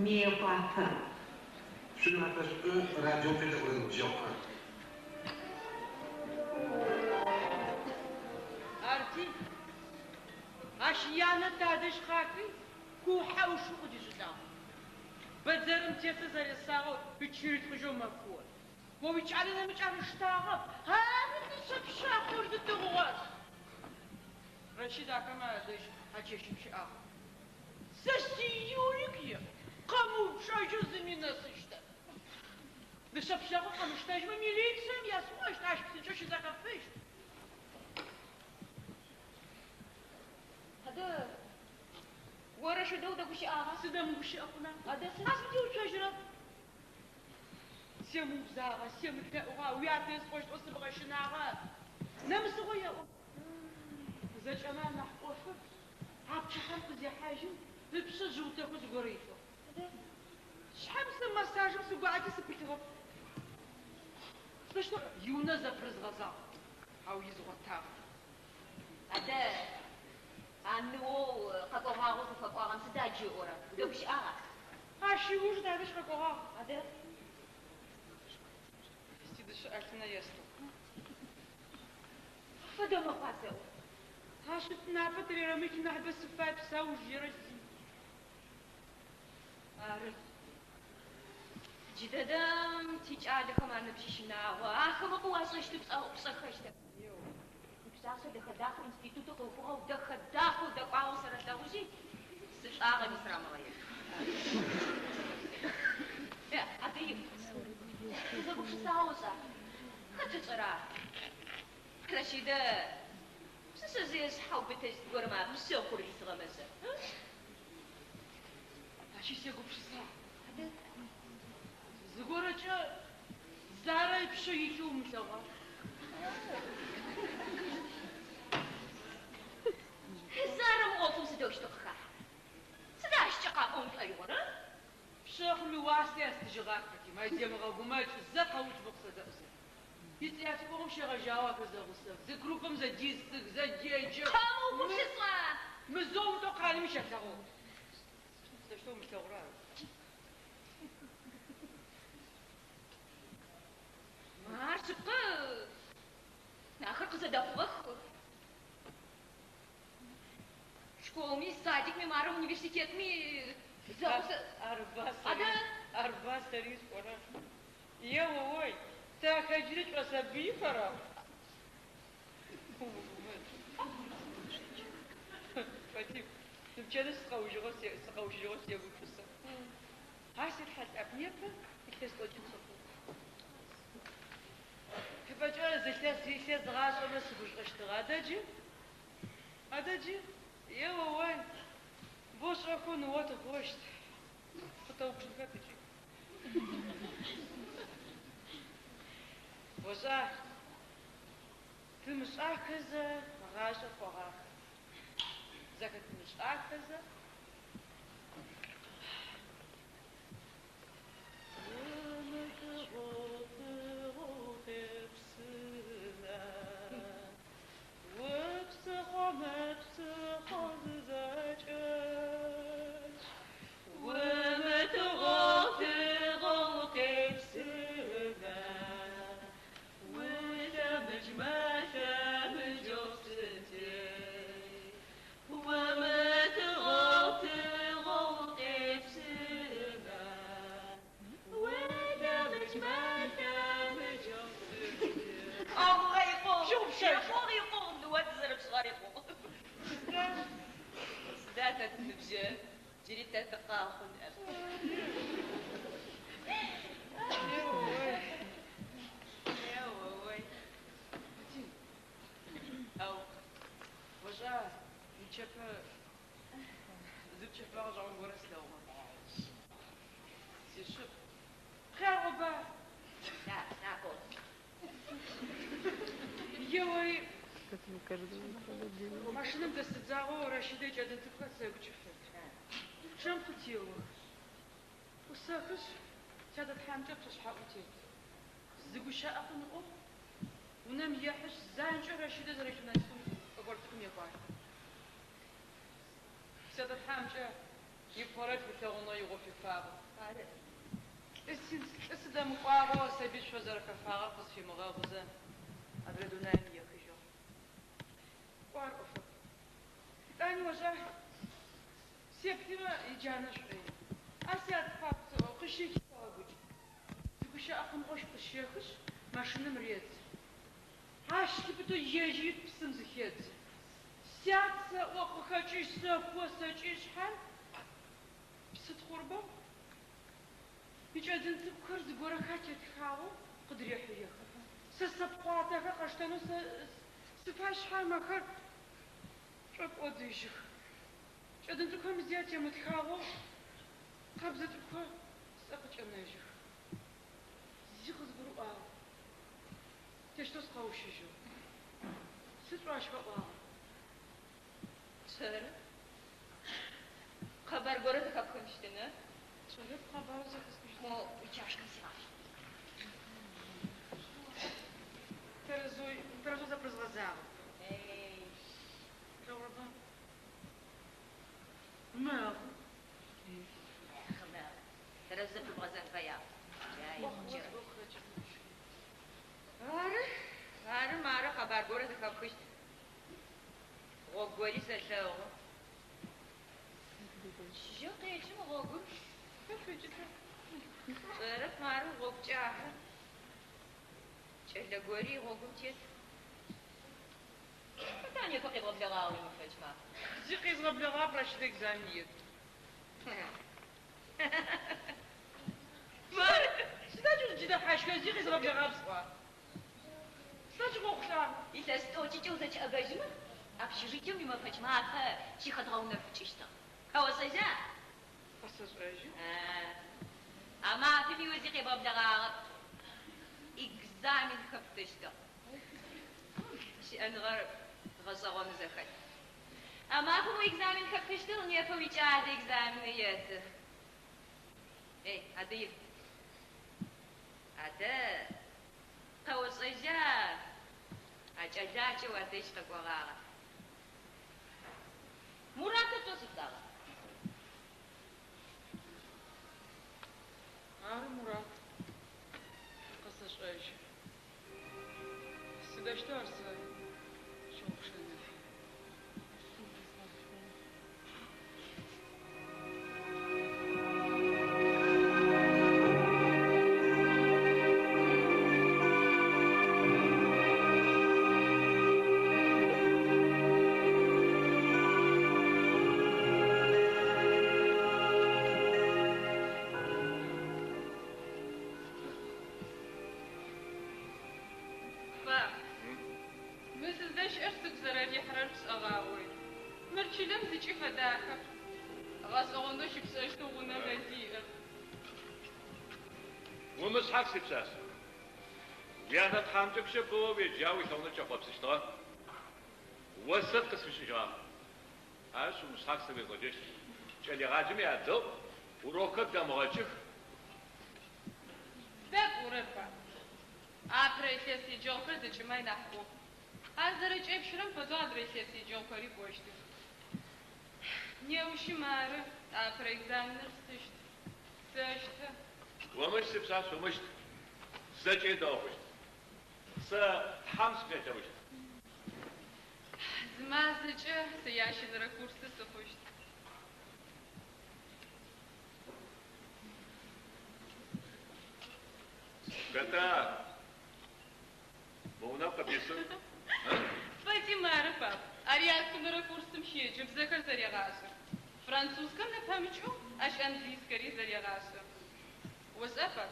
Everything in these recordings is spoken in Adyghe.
Мыекъуапэ. Шъуимэфэ шӏу, радиом къедэӏурэ ныбджэгъухэр! Арти, ащ янэ тадэжь къакӏуи, куо-хьау къыдишӏылӏагъ. Бэдзэрым тетыр зэресагъэу ычый ритхъужьэу мэкуо. О уикӏалэ нэмыкӏ ар ыштагъэп, ары дышъэ пшъахъор зытыгъугъэр. Рэщыд ахэмэ адэжь а чэщым щыӏагъ. Сэ си Юрик еӏо, къэмыупчӏэжьэу зыми нэсыщтэп. Дышъэ пшъахъор къэмыштэжьмэ, милицием ясӏощт, ащ псынкӏэу щызэхэфыщт. Адэ, о Рэщыдэ удэгущыӏагъа? Сыдэмыгущыӏэ хъуна? Адэ сыд? А сытеуцожьырэп. Семыубзагъэ, семылъэӏугъа, уятэ есӏощтэу сыбгъэщынагъа? Нэмысыгъо еӏо. Зэкӏэмэ анахь ӏофыр а пчыхьэм къызехьажьым, ыпшъэ жъыутэхэу зыгорэ илъыгъ. Шъхьэм сэ массажым сыгуаӏэти сыпылъыгъэп. Сыдэущтэу иунэ зэпырызгъэзагъ, ау изгъотагъэп. Адэ, а ныоу къэкӏогъагъэу зыфэпӏуагъэм сыда джы ыӏорэр? Удэгущыӏагъа? Ащ ыуж тадэжь къэкӏогъагъ. Адэ? Сидышъэ ӏэлъынэ естыгъ. Фэдэ мэхъуа сэӏо? Ащ ытынапэ тырерэмылъ нахьыбэ сыфаеп, сауж ерэлъ. Ары. Джыдэдэм тикӏалэхэм аныбжьи щынагъо, ахэмэ къыуашӏэщтыр пшӏэхэщтэп. Сипшъашъэ дэхэ-дахэу институтыр къыухыгъэу, дэхэ-дахэу дэкӏуагъэу сэрэлъэгъужьи, сылӏагъэми сырамыгъэех. Е, Адыиф, сызэгупшысагъэу ошӏа? Хэт ышӏэра? Рэщыдэ пшъэшъэжъые шъхьэубытэжъ горэм а пшъэхъур ритыгъэмэ шӏэ? Ащи сегупшысагъ. Адэ? Зыгорэкӏэ Зарэ ыпшъэ илъэу умылъэгъуа? Зарэ мы ӏофым сыдэущтэу къыхахьа? Сыда ащкӏэ къапӏон пшӏоигъор, ы? Пшъэхъум ыуасэ ястыжьыгъах, Фатима, земыгъэгумэкӏ, зэ къэуцу моу къысэдэӏу зэ. Ицӏыяцӏыкӏугъом щегъэжьагъэу ахэр зэгъусэх, зы группэм зэдисых, зэдеджэх. Къэмыугупшыса! Мызэу-мытӏоу къалэми щалъэгъугъ. Сыдэущтэу умылъэгъура? Ар шъыпкъэ, ахэр къызэдэхъугъэх. Школми, садикми, мары университетми зэгъусэ. Арба сэри, Адэ? арба сэри сӏорэр. Е-о-ой, тэ ахэр джыри тшӏосабыйхэра? Умыгумэкӏ. Фатим, ныпчэдыжь сыкъэужьыгъэу сыкъэущыжьыгъэу сегупшысэ. А си Тхьэ лъапӏ, непэ илъэс тӏокӏитӏу сыхъугъ. Ыпэкӏэ зы илъэс илъэс згъашӏэмэ сыгушӏощтыгъэ. Адэ джы? Адэ джы? Е-о-ой, боу шӏэхэу ныо тыхъущт. Къытэупчӏынхэп ыкӏи. Ошӏа, тымышӏахэзэ гъашӏэр кӏогъахэ. Зэхэтымышӏахэзэ. Умытыгъэу тыгъэу къепсына, Упсыхъомэ псыхъо зызэкӏэкӏ. Умытыгъэу тыгъэу къепсына, Улъэмыджмэ лъэмыджэу сытет. Умытыгъэу тыгъэу къепсына, Улъэмыджмэ лъэмыджэу сытет. Ӏэгъугъэ икъугъ! Щыгъупшэжь! Икъугъ, икъугъ, ныо тызэрэпшӏыгъэр икъугъ. Сыда тэ тыныбжьы, джыри тэ тыкъэхъун ныӏэп. Е-о-ой. Е-о-ой. Фатим, ау ошӏа, нычэпэ зы пкӏыхьапӏэ гъэшӏэгъон горэ слъэгъугъэ. Сишъыпкъ. Хъяр ӏоба? На, накӏо. Еори, машинэм дэсыдзагъэу Рэщыдэ икӏэлэ цӏыкӏухэр сэгукӏэ фэд. Пчъэм къытеох. ӏусэхышъ, сятэ тхьамыкӏэр пчъэшъхьаӏум тет. Зы гущыӏэ хъун ыӏоу, унэм ехьышъ, занкӏэу Рэщыдэ зэрэжурналистым пӏэкӏор цӏыкӏум екӏуалӏэ. Сятэ тхьамыкӏэ Ипхъорэлъф ылъэгъунэу игъо фифагъэп. Ары. Лӏы сыдэмыкӏуагъэу сабый сшъо зэрэхэфагъэр къысфимыгъэгъузэ, адрэ дунаим ехыжьыгъ. Кӏо ар ӏофэп. Етӏани ошӏа, сеплъымэ иджанэ шӏои. А сят пап сэӏо, къыщихи хэгъэгукӏ. Зы гущыӏэ къымыӏоу къысщехышъ, машинэм редзы. Ащ лъыпытэу ежьыри псым зыхедзы. Сят сэӏо, къыхэкӏыжь сэкуо сэкӏи шъхьам, псы тхъурбэ. Икӏэдын цӏыкӏухэр зыгорэхэр тетхагъэу къыдырехьыжьэх. Сэ сэпхъуатэхэр къэсштэнэу сэ сыфай шъхьам ахэр шӏокӏодыжьых. Кӏэдын цӏыкӏухэм зи атемытхагъэу къэбзэ цӏыкӏухэр сӏэ къыкӏэнэжьых. Зи къызгурыӏуагъэп. Теущтэу сыкъэущыжьыгъ. Сыд шъуӏуа ащ фэӏуагъэр? Сшӏэрэп. Къэбар горэ зэхэпхынщтын, ы? Сшӏэрэп къэбарэу зэхэсхыщтыр. Мо уичашкэм сигъашъу. Тэрэзэу, тэрэзэу зэпырызгъэзагъэп. Эй. Плъэгъурэба? Мэгъы. Мэгъы, мэгъы. Тэрэзэу зэпыбгъэзэн фэягъ. Джа икъукӏэ. Ары, ары, мары къэбар горэ зэхэпхыщт. Гъогу гори сэлъэгъу. Чыжьэу къекӏы мы гъогур. Сшӏэрэп, мары гъогу кӏахьы. Кӏэлэ гори гъогум тет. Хэта непэ къебгъэблэгъагъэр уимэфэкӏ мафэ? Зи къезгъэблэгъагъэп, Рэщыдэ экзамен еты. Мары. Сыда джы узыкӏыдэхьащхэр, зи къезгъэблэгъагъэп сӏуагъ. Сыда джы къохъулӏагъэр? Илъэс тӏокӏыкӏэ узэкӏэӏэбэжьымэ, общежитием уимэфэкӏ мафэ щыхэдгъэунэфыкӏыщтыгъ. Къэошӏэжьа? Къэсэшӏэжьы. А мафэми о зи къебгъэблэгъагъэп. Экзамен хэптыщтыгъ. Щыӏэныгъэр гъэшӏэгъонэу зэхэлъ. А мафэм о экзамен хэптыщтыгъ, непэ уикӏалэ экзамен еты. Эй, Адыиф. Адэ, къэошӏэжьа а кӏэлакӏэу уадэжь къэкӏогъагъэр? Мурат ыцӏэу сыд ыцӏагъэр? Ары, Мурат. Къэсэшӏэжьы. Сыдэущтэу ар сэ сщыгъупшэна? Па, мы сыздэщыӏэр сыгу зэрэрихьырэр пшӏэгъагъои. Мыр чылэм зыкӏи фэдахэп. Гъэшӏэгъонэу щыпшӏэщтэу гъунэ мэзи иӏэп. Умышъхьах, сипшъашъ. Уянэ тхьамыкӏэ пщэ бэу уеджагъ, уилъэгъунэу кӏэхъопсыщтыгъэ. Осэт къысфишӏыжьыгъагъ. Ащ умышъхьах, сэ уезгъэджэщт. Кӏэлэегъаджэми ядэгъу, урокхэр блэмыгъэкӏых. Сыда пӏорэр, па? Апэрэ илъэс еджэгъухэр зэкӏэмэ анахь ӏоф. Ар зэрэкӏэпщырэм фэдэу адрэ илъэс еджэгъухэри кӏощтых. Неущи мары, апэрэ экзаменыр стыщт. Сэщтэ. Умыщт, сипшъашъ, умыщт. Зэкӏэри дэгъу хъущт. Сэ Тхьэм сыфелъэӏущт. Зы мазэкӏэ сэ ящэнэрэ курсы сыхъущт. Хэта мы унэм къыдисыр? Ы? Фатим ары, пап. Ар ятфэнэрэ курсым щеджэ, бзэхэр зэрегъашӏэх. Французскэм нэпэмыкӏэу ащ английскэри зэрегъашӏэ. Ошӏа, пап,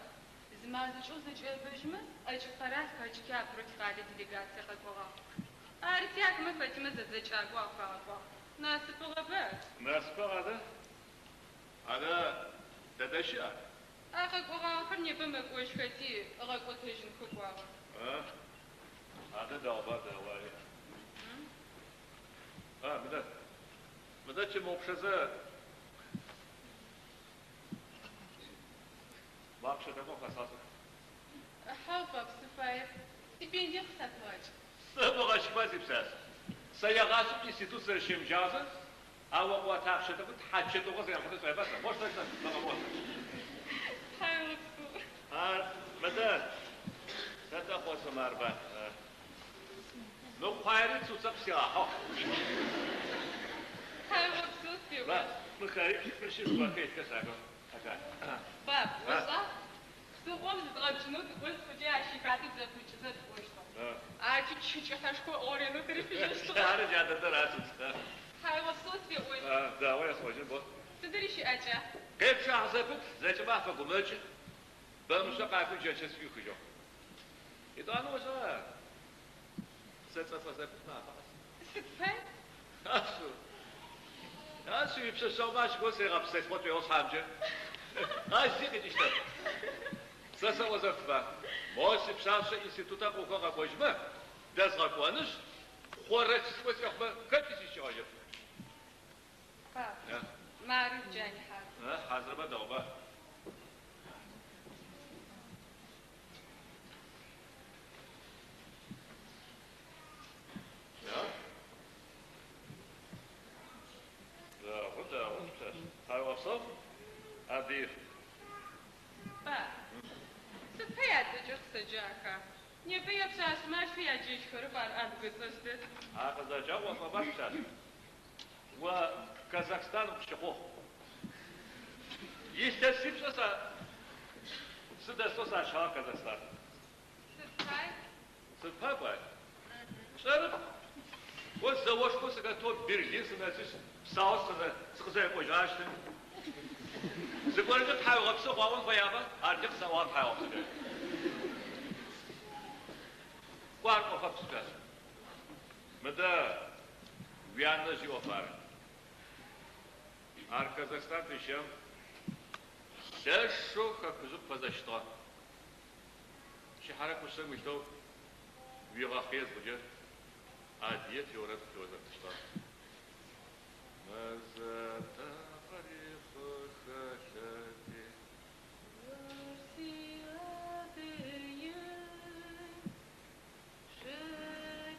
зы мазэкӏэ узэкӏэӏэбэжьмэ, ӏэкӏыб къэрал хэкӏыхи апэрэу тикъалэ делегацие къэкӏогъагъ. Арти ахэмэ Фатимэ зэдзэкӏакӏо афагъэкӏуагъ. Насыпыгъэба ар? Насыпыгъ адэ. Адэ, тэдэ щыӏ ар? А къэкӏогъагъэхэр непэ мэкӏожьхэти, ыгъэкӏотэжьынхэу кӏуагъэ. Ы, адэ дэгъуба, дэгъу ари. А, мыдэ, мыдэ тщымыгъупшэзэ, мы ахъщэ тӏэкӏур къэсэгъэшӏых. Хьау, пап, сыфаеп. Стипендие къысатыгъакӏ. Сымыгъэщхба, сипшъашъ. Сэ егъашӏэм институт сызэрэщемыджагъэзэ, А о къыуатыгъэ ахъщэ тӏэкӏур тхьачэтэу къызэрехъулӏэ сшӏоигъоба сэ? Мощ сэ, мыгъэ мощ. Тхьауегъэпсэу. Ар, мыдэ, сэ тӏэкӏу арба. Мы къуаери Цуцэ къысигъахьыгъ. Тхьауегъэпсэу, Ма, сеӏо. мыхэри, мыщи зыгорэхэр илъхэр сахэм. Пап, ошӏа? Псыхъом зыдгъэпкӏынэу тыкӏо зыхъукӏэ ащ ихатэ тызэпырыкӏызэ тыкӏощтыгъ. Арти чы кӏыхьэшхо ыӏыгъэу ренэу тырифыжьэщтыгъэ. Ары джа дэдэр ар, Цуц. Тхьауегъэпсэу сфеӏощт. Дэгъу есӏожьын бо. Сыдыр ищыӏакӏа? Къепчъахь зэпыт, зэкӏэмэ афэгумэкӏы. Бэмышӏэ къакӏуи джэнчэс шӏуихыжьыгъ. Етӏанэ ошӏа? Къысэцӏэцӏэ зэпыт мафэ къэс. Сыд пай? Ашъыу. Ашъыу, ипшъэшъэгъумэ ащ гоу сыригъэпсэлъыхъо шӏоигъо шъхьамкӏэ. Ащ зи къикӏыщтэп. Сэ сэӏо зэпытба. Мо сипшъашъэ института къыухыгъ къэкӏожьмэ, дэзгъэкӏонышъ, хъорэлъф цӏыкӏу сиӏэ хъумэ, хэти сищыкӏэгъэжьэп. Пап, мары джани хьазыр. Хьазырмэ дэгъуба. Дэгъу, дэгъу, сипшъашъ. Тхьауегъэпсэу, Адыиф. Пап, сыд пай ацӏэкӏэ къысэджаха? Непэ япшъашъэмэ ащ фяджэжьхэрэп, ар адыгэ цӏэжъ дэд. А къызэджагъ ошӏэба, сипшъашъ? О Казахстан укъыщыхъугъ. Илъэсипшӏэ сэ сыдэсэу сащагъ Казахстан. Сыд пай? Сыд пай пай? Пшӏэрэп. О зэошхо сыхэтэу Берлин сынэсышъ, псаоу сыкъызэрэкӏожьыгъащтым. Зыгорэкӏэ тхьауегъэпсэу къыуаӏон фэягъэ, арти къысаӏуагъ тхьауегъэпсэу. Кӏо ар ӏофэп, сипшъашъ. Мыдэ уянэжъ иӏоф ары. Ар Казахстан тыщэм лъэшэу хэкужъым фэзэщтыгъэ. Пчыхьэрэ кушъэм уилъэу уигъэхъые зыхъукӏэ Адыет иорэд къыпфиӏозэптыщтыгъэ. Мэзэ такъэри къыхэлъэти. Ор си Адыет,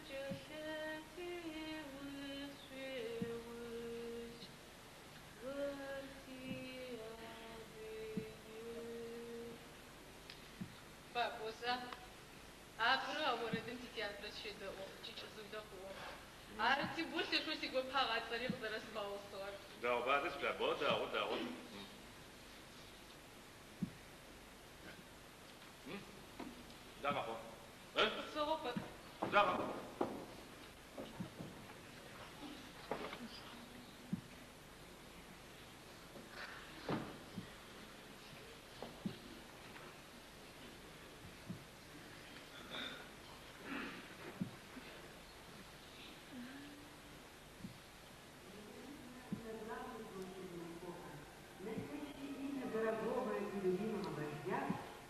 шыкӏэлъэти ушъуеукӏ. Ор си Адыет. Пап, ошӏа? Апэрэу а орэдым титеатрэ сыщедэӏугъ, Кӏыкӏ Зулэ къыӏуагъ. Арти бо лъэшэу сигопагъ а цӏэри къызэрэсфаусыгъэр. Дэгъуба, сипшъашъ, бо дэгъу, дэгъу. Дагъэхъу. Къысфэгъоп, пап. Дагъэхъу. На главной площади Майкопа, носящий имя дорогого и любимого вождя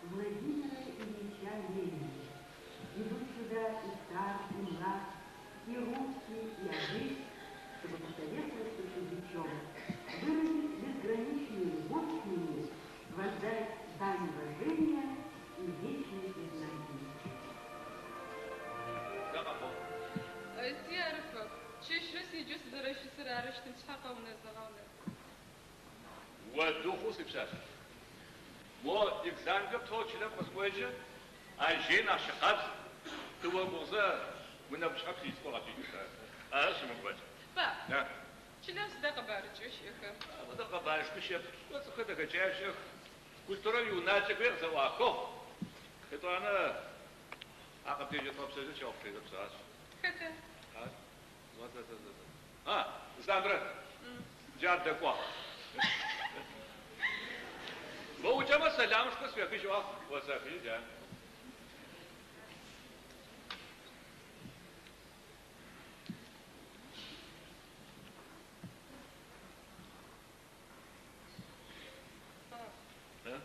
Владимира Ильича Ленина. Идут сюда и стар, и млад, и русский, и адык, чтобы посоветоваться с Ильичом, выразить безграничную любовь к нему, воздать дань уважения и вечной признательности. Дагъэхъу. Си ары, пап. Чэщрэ седжэу сызэрэщысыр арыщтын сшъхьэ къэунэзыгъэу нэп. Одухъу, сипшъашъ. Мо экзаменхэр птэу чылэм къызыкӏожьы, ажей нахь щыкъабз, тыогугъузэ унэгушъхьэ плъыжь цӏыкӏу гъэпкӏыжьыщт. Ары щымыгугъэкӏ. Пап, чылэм сыда къэбарыкӏэу щыӏэхэр? Мыдэ къэбарышхо щыӏэп. Кӏо цӏыфхэр дэхэкӏае щыӏэх. Культурэм иунакӏэхэри къызэӏуахыгъ. Етӏуанэ а къыбдеджэтыгъэ пшъэжъыр кӏэгъэплъыжьэп сыгъашӏ. Хэта? А, зэ, зэ, зэ, зэ. А, Замрэт. Джар дэкӏуагъ. Боукӏэмэ сэламышхо сфехыжь ыӏуагъ. Осэхыжьы, джа. Пап.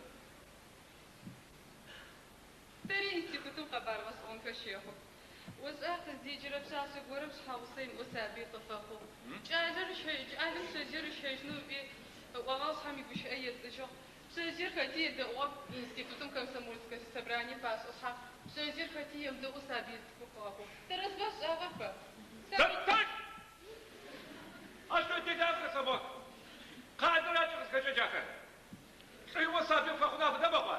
Тэри институтым къэбар гъэшӏэгъонхэр щехъух. Ошӏа къыздеджэрэ пшъашъэ горэм шъхьэгъусэ имыӏэу сабый къыфэхъугъ. Кӏалэр кӏалэм пшъэжъыер ыщэжьынэу ыӏуи, ыӏуагъэу шъхьэм игущыӏэ ецӏыжьыгъ. Пшъэжъыер хэти едэӏугъэп, институтым комсомольскэ собрание фашӏы шъхьа. Пшъэжъыер хэти емыдэӏоу сабый цӏыкӏу къыгъэхъугъ. Тэрэзба шӏагъэ, пап? Так, так! Ащ фэдэ делагъэ къысэмыӏох. Къалэу якӏэ къызхэкӏэджахэр. Лӏыгъо сабый пфэхъун афэдэ мэхъуа?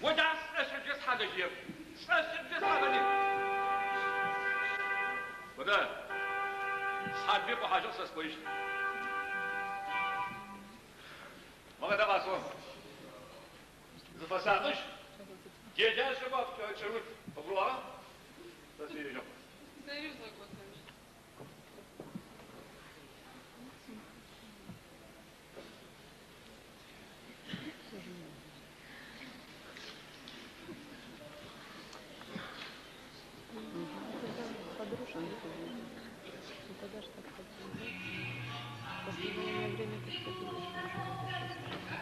Олахьэ сӏэшъымкӏэ схьалэжьыеп. Сӏэшъымкӏэ схьалэни. Мыдэ, сабый къохьажьыгъ сэ сыкӏожьыщт. Мыгъэ къасӏо. Зыфэсакъыжь. Делашъэмэ апкӏэрыт. Къыбгурыӏуагъа? Сэ сежьэжьыгъ. Сэри узгъэкӏотэщт. Подружки Ну тогда ж так хотели. Последнее время приходилось уже.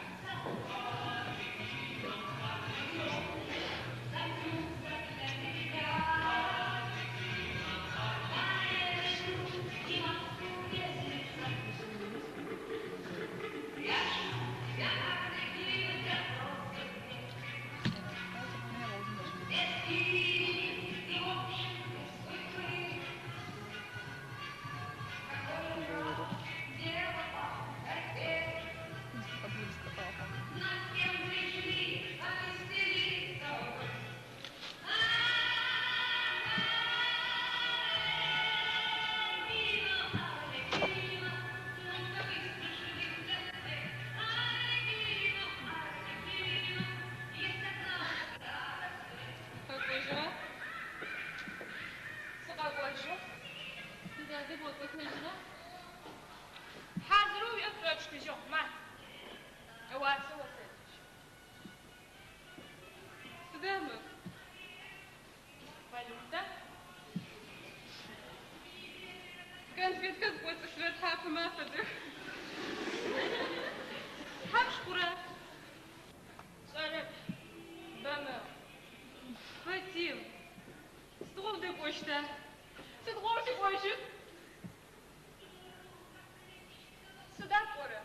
Къэкӏожьыгъа? Сыкъэкӏожьыгъ. Сидадэ бгъэкӏотэжьыгъа? Хьазырэу уиӏэ пшӏопшхыжьыгъ, ма. Ыуасэ осэтыжь. Сыда мыр? Валюта. Конфеткэ зыкӏоцӏылъырэ тхьапэмэ афэдэх. Тхьапш хъурэ? Сшӏэрэп. Бэ мэхъу. Фатим, сыдигъо удэкӏощта? Сыдигъо сыкӏожьыт? Сыда пӏорэ?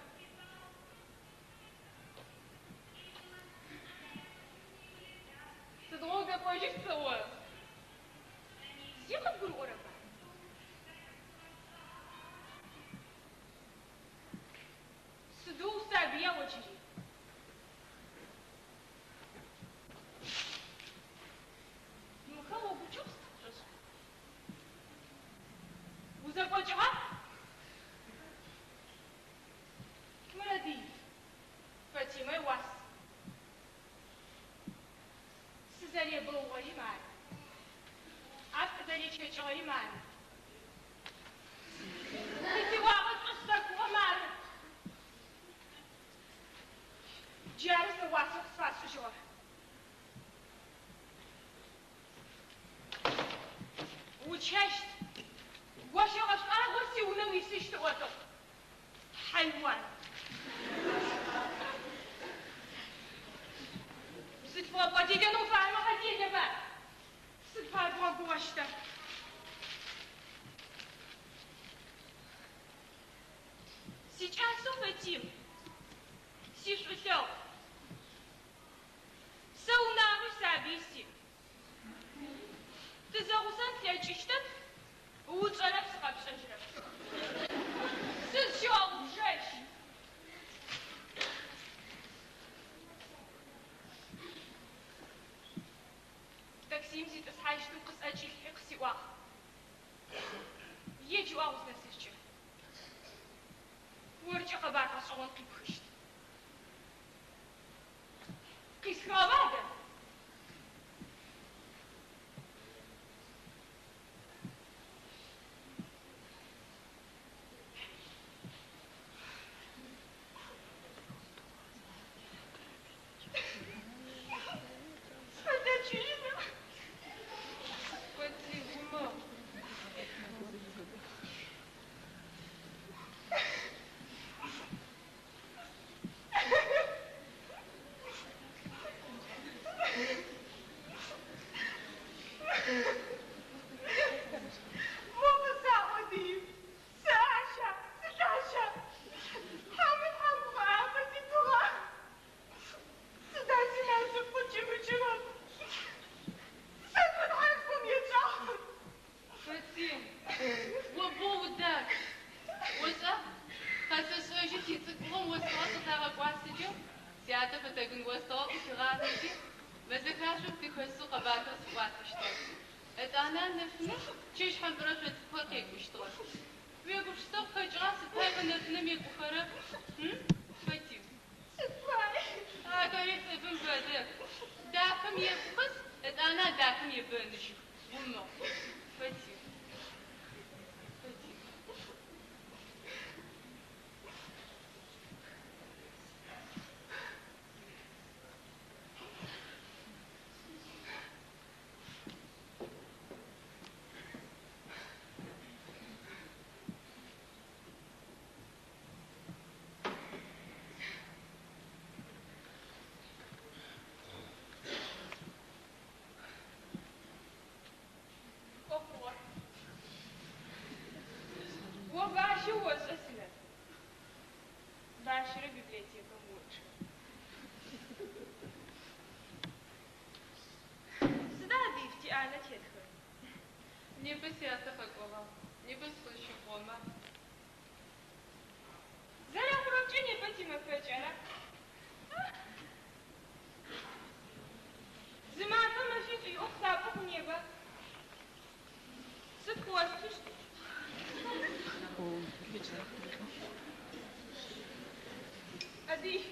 Сыдигъо удэкӏожьыщт сэӏо? Зи къыбгурыӏорэба? Сыдэу усабыя о джыри? Мыхэр огукӏэ къысфэшӏ. Узэкӏокӏыгъа? Мырадиев, Фатимэ уас. Сызэребэугъэри мары. Ар къызэречъэкӏыгъэри мары. Къысиӏуагъэр шӏошъ мары. Джары сэ уасэу къысфашӏыжьыгъэр. Учэщт. Гощэгъэшӏуагъор сиунэ уисыщт ыӏотыгъ. Хьайуан. Бзылъфыгъэ бгъэделэнэу фаемэ гъэделэба. Сыд пае бгъэгугъэщта? Сикӏасэу Фатим, сишӏулъэгъу. Сэ унагъуи сабый сиӏ. Тызэгъусэн тлъэкӏыщтэп, ушӏэрэп сыкъэпшӏэжьырэп. Сызщыгъэгъупшэжь. Таксим зитӏысхьажьыщтым къысӏэкӏилъхьи къысиӏуагъ. Едж ыӏуагъ узнэсыжькӏэ. Оркӏэ къэбар гъэшӏэгъон къипхыщт. Къисхыгъэба адэ? Сфэдэкӏыжьына? Фатим, умыгъ. сыхэсэу къэбархэр сфиӏуатэщтыгъэх. Етӏанэ а нэфынэм чэщ хьампӏырэшъо цӏыкӏухэр къекӏущтыгъэх. Уегупшысэу къыхэкӏыгъа сыд пай мы нэфынэм екӏухэрэ? М? Фатим. Сыд пай? Ахэри цӏыфым фэдэх. Дахэм екӏухэшъ, етӏанэ а дахэм ебэныжьых. Умыгъ, Фатим. Фатим. Кӏо хъугъэ. О бащэу ошӏэ, синэф. Бащэрэ библиотекэм очъэ. Сыда, Адыиф, тиӏанэ тетхэр? Непэ сятэ къэкӏогъагъ. Непэ сыкъызщыхъугъэ маф. Зэрэхъурэмкӏэ непэ тимэфэкӏ, ара? Зы мафэ мэфитӏу иӏэу къысапӏо хъунеба? Сыд къыостыщт? Адыиф,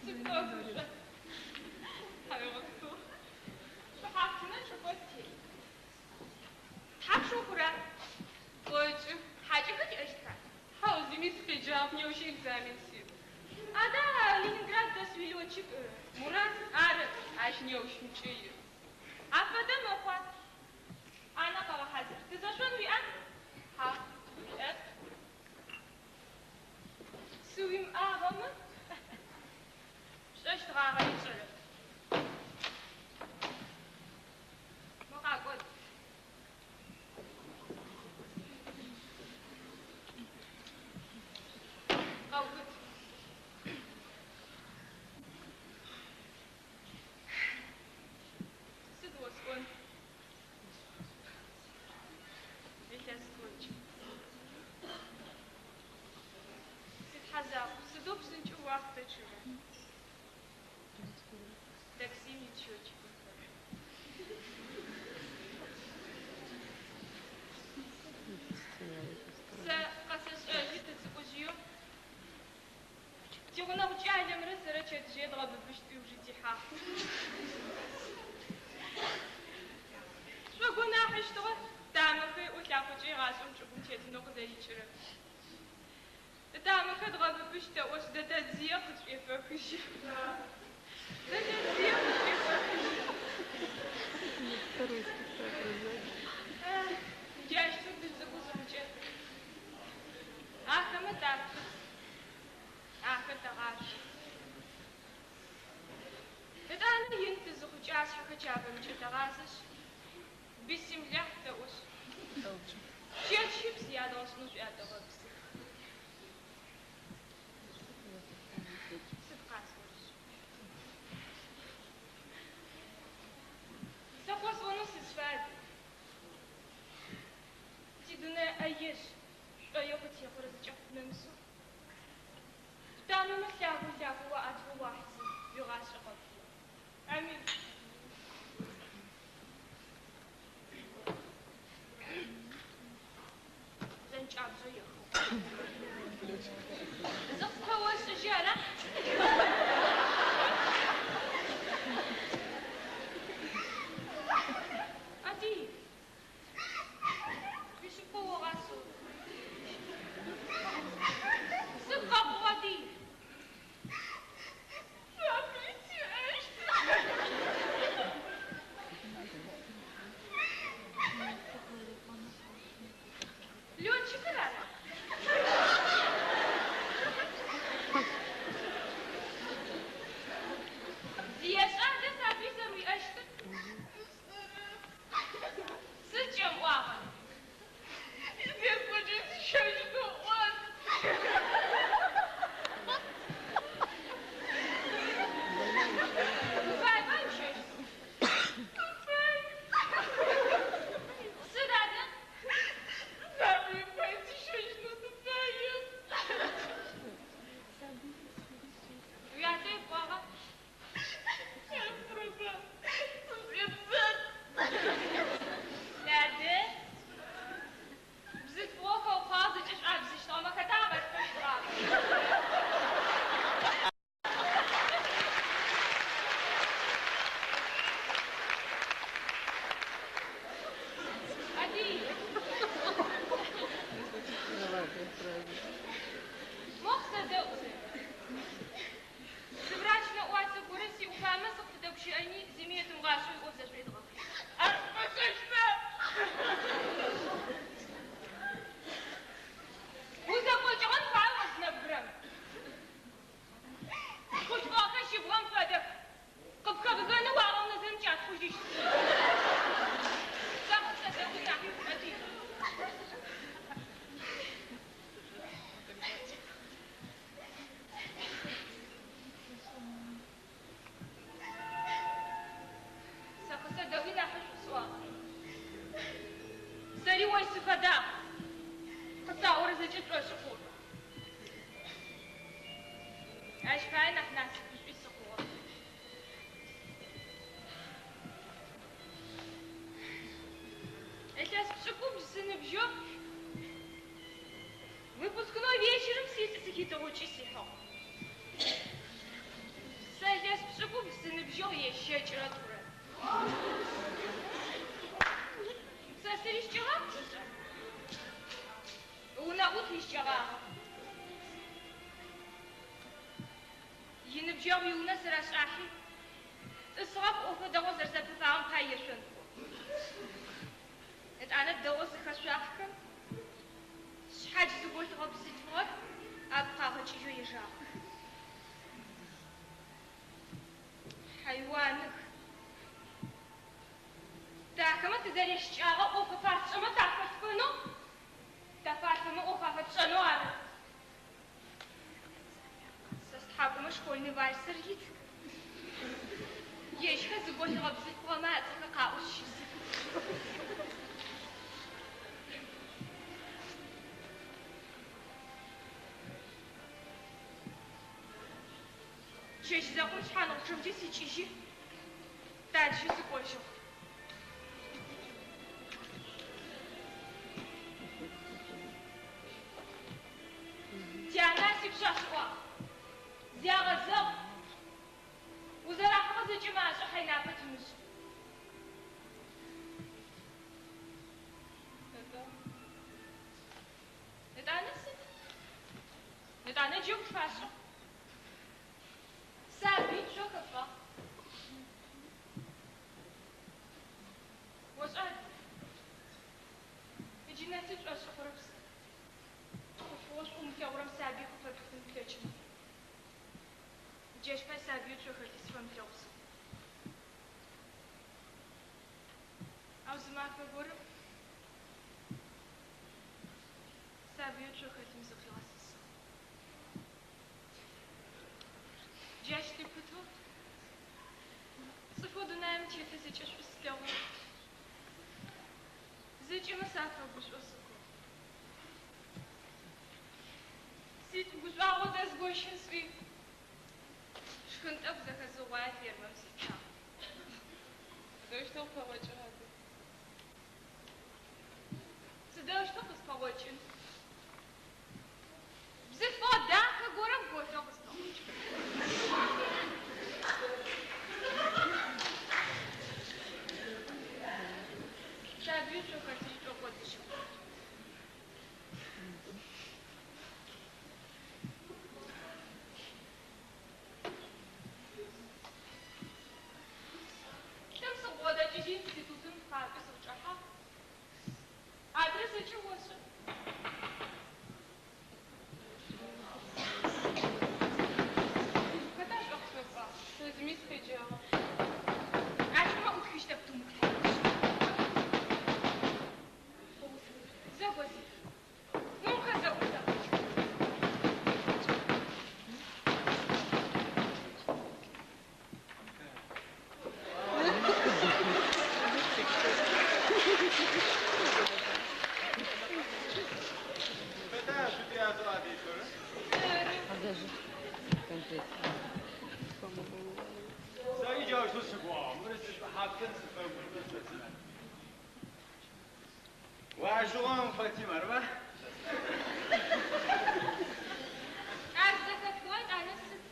сыпфэгушӏо. Тхьауегъэпсэу. Шӏухьафтыныр чӏыфэ ттелъ. Тхьапш ухъура? Тӏокӏы. Хьакӏэхэр тиӏэщтха? Хьау, зыми сыкъеджагъэп, неущ экзамен сиӏ. Адэ Ленинград дэс уилетчик Мурат? Ары. Ащ неущымкӏэ иӏ. Афэдэ мэхъуа? ӏанэ къэгъэхьазыр. Тызэшъон уиӏа? Хьау. Уиӏэп. Сыуимыӏагъэмэ, пшӏэщтгъагъэри сшӏэрэп. Мо къакӏо. Къэубыт. Сыд осӏон? Илъэс тӏокӏ. Си Тхьэ закъу, сыдэу псынкӏэу уахътэ чъэрэ? Таксим ит счетчикым фэд. Сэ къэсэшӏэжьы тыцӏыкӏужъыеу тигъунэгъу кӏалэмрэ сэрэ чэтжъые дгъэбыбыщт тӏуи ыуж тихьагъ. Сшӏогонахьыщтыгъэ, тамэхэ иӏэу лъакъокӏэ егъашӏэм чӏыгум тетынэу къызэрикӏырэр. Тамэхэ дгъэбыбыщт тэӏошъ, дэтэдзые къытшӏуефэхыжьы. Дэтэдзые къытшӏуефэхыжьы. Второй спектакль, знаешь? Джащтэу тыцӏыкӏу зыхъукӏэ, ахэмэ тапылъ, ахэр тэгъашӏох. Етӏанэ ин тызыхъукӏэ ашъхьэхэр Чабэмкӏэ тэгъазэшъ, бисимлахь тэӏошъ, чэщи псы ядгъэшӏынэу шӏуятэгъэпсых. Сыд къасӏорэр? Сэ къосӏонэу сызфад. Тидунэе ӏэежъ шӏоеу къытехъорэ зэкӏэ къыпнэмысэу, птамэмэ лъагэу лъагэу уаӏэтэу уахьызэ, уигъашӏэ къэпхьын. Амин. Зэнкӏабзэу ехыгъ. Зыдэгущыӏэни зыми етымыгъашӏэу иӏоф зэшӏуедгъэхыщт. Ар пфэшӏэщта? Узэкӏокӏыгъэн фае о зы нэбгырэм. Хъулъфыгъэхэр жьыбгъэм фэдэх. Къыпхэбгэнэу уагъэунэзырэм кӏатхъужьыщт. Сэ къысэдэӏу нахь, Адик. Сэ къысэдэӏуи нахьышӏу сӏуагъэ. Сэри ощ сыфэдагъ. Къысаӏорэр зэкӏэ сшӏошъы хъугъэп. Ащ пае нахь насыпышӏуи сыхъугъэп. Илъэс пшӏыкӏубл сыныбжьэу выпускной вечерым силӏ сыхитыгъукӏи сихьыгъ. Сэ илъэс пшӏыкӏубл сыныбжьыгъ ежь щэкӏырэ тӏурэ. Сэ сырищыкӏэгъап ошӏа? Унэӏут ищыкӏэгъагъэп. Иныбджэгъу иунэ сырашӏахьи, тӏысыгъэп ӏофы дэгъоу зэрэзэпыфагъэм пай ешъонхэу. Етӏанэ дэгъоу зыхэшъуахьхэм, шъхьадж зыголъыгъэ бзылъфыгъэр агу къагъэкӏыжьэу ежагъэх. Хьайуаных. Тэ ахэмэ тызэрящыкӏагъэр ӏоф афатшӏэмэ тафэлъфэнэу, тафалъфэмэ ӏоф афэтшӏэнэу ары. Сэ стхьакӏумэ школьный вальсыр ит. Ежьхэр зыголъыгъэ бзылъфыгъэмэ ацӏэхэр къаӏоу щысых. Чэщ зэкъом шъхьаныгъупчъэмкӏэ сикӏыжьи, тадэжьи сыкӏожьыгъ. Тянэ сипшъашъ ыӏуагъ, Зягъэзэгъ, узэрахьыгъэ зэкӏэмэ ашӏэ хьайнапэ тымышӏ. Етӏанэ сыд? Етӏанэ джэгу тфашӏыгъ. Сабый шъо хэфагъ. Ошӏа, ыджы нэси сшӏошъы хъурэп сэ. Хъулъфыгъэу шӏу умылъэгъурэм сабый къыфэплъфын плъэкӏынэу. Джащ пай сабыеу шъо хэлъи сфэмылъэгъу сыхъугъ. Ау зы мафэ горэм сабыеу шъо хэлъым зыкъигъэсысыгъ. Джащ лъыпытэу цӏыфэу дунаим тетыр зэкӏэ шӏу слъэгъоу, зэкӏэмэ сафэгушӏоу сыхъугъ. Силӏ гушӏуагъо дэзгощын сӏуи, шхын тӏэкӏу зэхэзыугъуае фермэм сичъагъ. Сыдэущтэу къыпэгъокӏыгъ адэ? Сыдэущтэу къыспэгъокӏын? Бзылъфыгъэ дахэ горэм голъэу къыспэгъокӏыгъ. Сабыеу шъо хэлъыри шӏокӏодыжьыгъ. Лӏым сыкъыбгъодэкӏыжьи институтым къакӏуи сыкъычӏэхьагъ. Адрэ зэкӏэ ошӏэ. Хэта шӏо къысфэкӏуагъ? Сэ зыми сыкъеджагъэп. Ащмэ ӏутхыщтэп тумыплъхьажь. Зэгоси. Ну-ка, зэӏусэ. Хэта шъуиязэу адишъорэр? Сэри джаущтэу сыгугъагъ. Мыр сишӏухьафтын сыфэгушӏо сэ синасып. Уащыгъум, Фатим, арыба? Ар зэхэпхыгъэ етӏанэ сыд?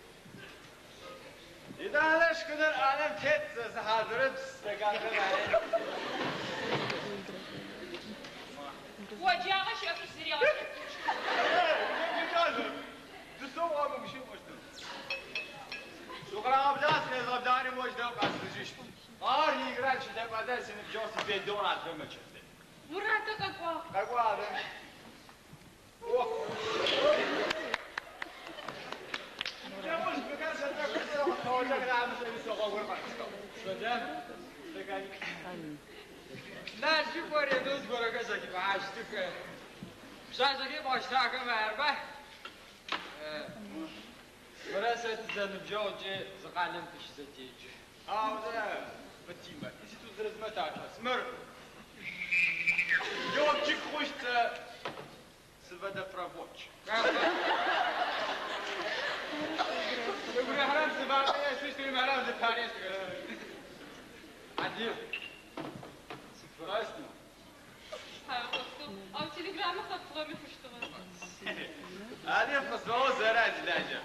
Етӏанэ шхыныр ӏанэм тет, сэ сыхьазырыпс, стаканхэр арых. Оджагъэ щыӏэпышъ зырегъэшъотыкӏы. Дысэу къэмыгущыӏ пӏощтым. Сукъырагъэблагъ, сынезгъэблагъэри мощ дэу къэсыщт. щылъэкӏуадэ синыбджэгъу сибедэу ратырэ мэчэты. Муратэ къэкӏуагъ. Къэкӏуагъ. О! Налщык оренэу зыгорэхэр зэхимыхьащтых. Пшъашъэхэр бгъэщтахэм арба? Мырэ сэ тызэныбджэгъукӏэ зы къалэм тыщызэдеджэ. Аузэ, Фатима, институт зырызмэ тачӏэс. Мыр летчик хъущт сыводопроводчик. Угу рихьырэм зы вакъэ ешъущт, уримыхьырэм зыпари ешъущт. Адыгэ, сыпфэраз. Тхьауегъэпсэу, ау телеграммэ къэптыгъэми хъущтыгъэ. Адыгэ къысфэӏо зэра зилажьэр.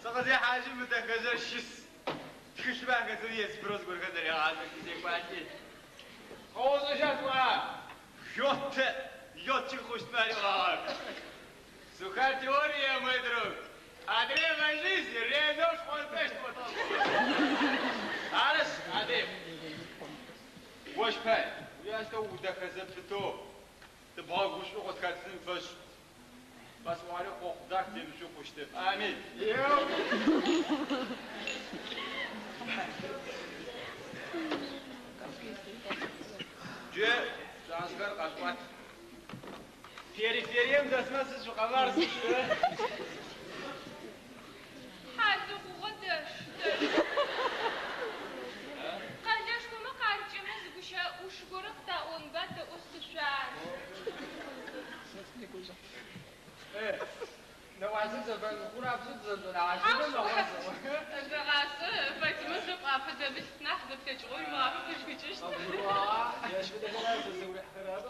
Сыкъызехьажьым мы дэхэжъыр щыс. Тхылъмэ ахэтэу езбырэу зыгорэхэр зэрегъашӏэх, тызекӏуалӏи. Къэошӏэжьа шъуӏуа? Лётэ, летчик хъущтмэ ариӏуагъэх. Суха теория, мой друг. Адрева жизнь ренэу шхъонтӏэщт Арышъ, Адев, ощ пай, уящтэу удэхэ зэпытэу, тыбгъэгушӏоу къытхэтыным фэшӏ. Къэсӏуагъэри хъохъу дах темышъоу хъущтэп. Амин. Еу! Джы, пшъашъэхэр къэшъуӏуат. Периферием дэсмэ сыд шъукъэбар сшӏы. Хьалыгъугъэ дэш, дэш. Къэлэшхомэ къарыкӏэмэ зы гущыӏэ ӏуш горэ къытаӏонба тэӏо сышъуар. Нэӏуасэ зэфэхъурабзэу тызэшӏонагъэщтмэ Зэгъашӏэ, Фатимэ зэ пӏапэ дэмылъ нахь зэплъэкӏыгъэу уимыгъафэ къышхыкӏыщт. Ащ фэдэхэр сэ сыгу рихьыхэрэп.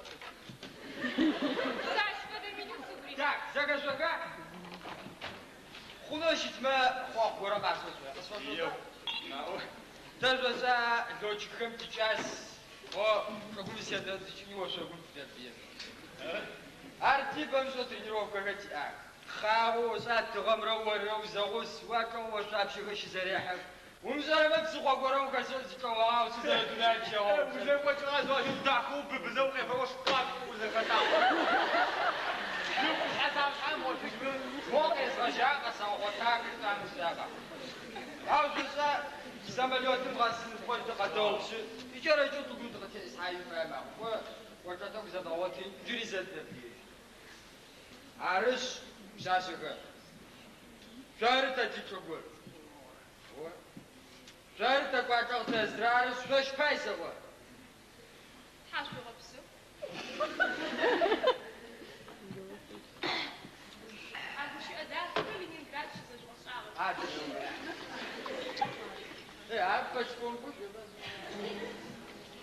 Сэ ащ фэдэ миным сыгу рихьы. Так, зэхэшъоха? Хъунэу щытмэ хъохъу горэ къасӏо къысфэшӏо. Еу. Тэ шъошӏа летчикхэм тикӏас. О, чӏыгум зыседэдзыкӏыни ошъогум тыдэбые. Ар ти бэмышӏэу тренировкэхэр тиӏах. Тхъагъоу ошӏа тыгъэмрэ оррэ узэгъус, уачӏэгъу ошъуапщэхэр щызэрехьэх. Умышӏэрэмэ псыхъо горэ ухэсэу зычӏэуагъэу сызэрэдунай пщэгъоу. Узэкӏокӏыгъэ зыгъэшъу дахэу быбызэу къефэкӏо шкъуакӏоу узэхэтагъ. Мо къезгъэжьа къэсэгъотахэр тамышӏагъа. Ау шъошӏа самолетым гъэсын тыкъэдэупщы. Икӏэрэкӏэу чӏыгум тыкъытесхьажьын фае мэхъу. О кӏочӏэ тӏэкӏу зэдгъэгъоти, джыри зэддэблыежь. Арышъ, пшъашъэхэр, шъоры тэ тичӏыгур. Шъоры тэ кӏуачӏэ къытэзырэ, арышъ, шъощ пай сэӏо. Тхьашъуегъэпсэу. А гущыӏэ дахэхэр Ленинград щызэжъугъэшӏагъэх. Адэ. Э, ар пэчконку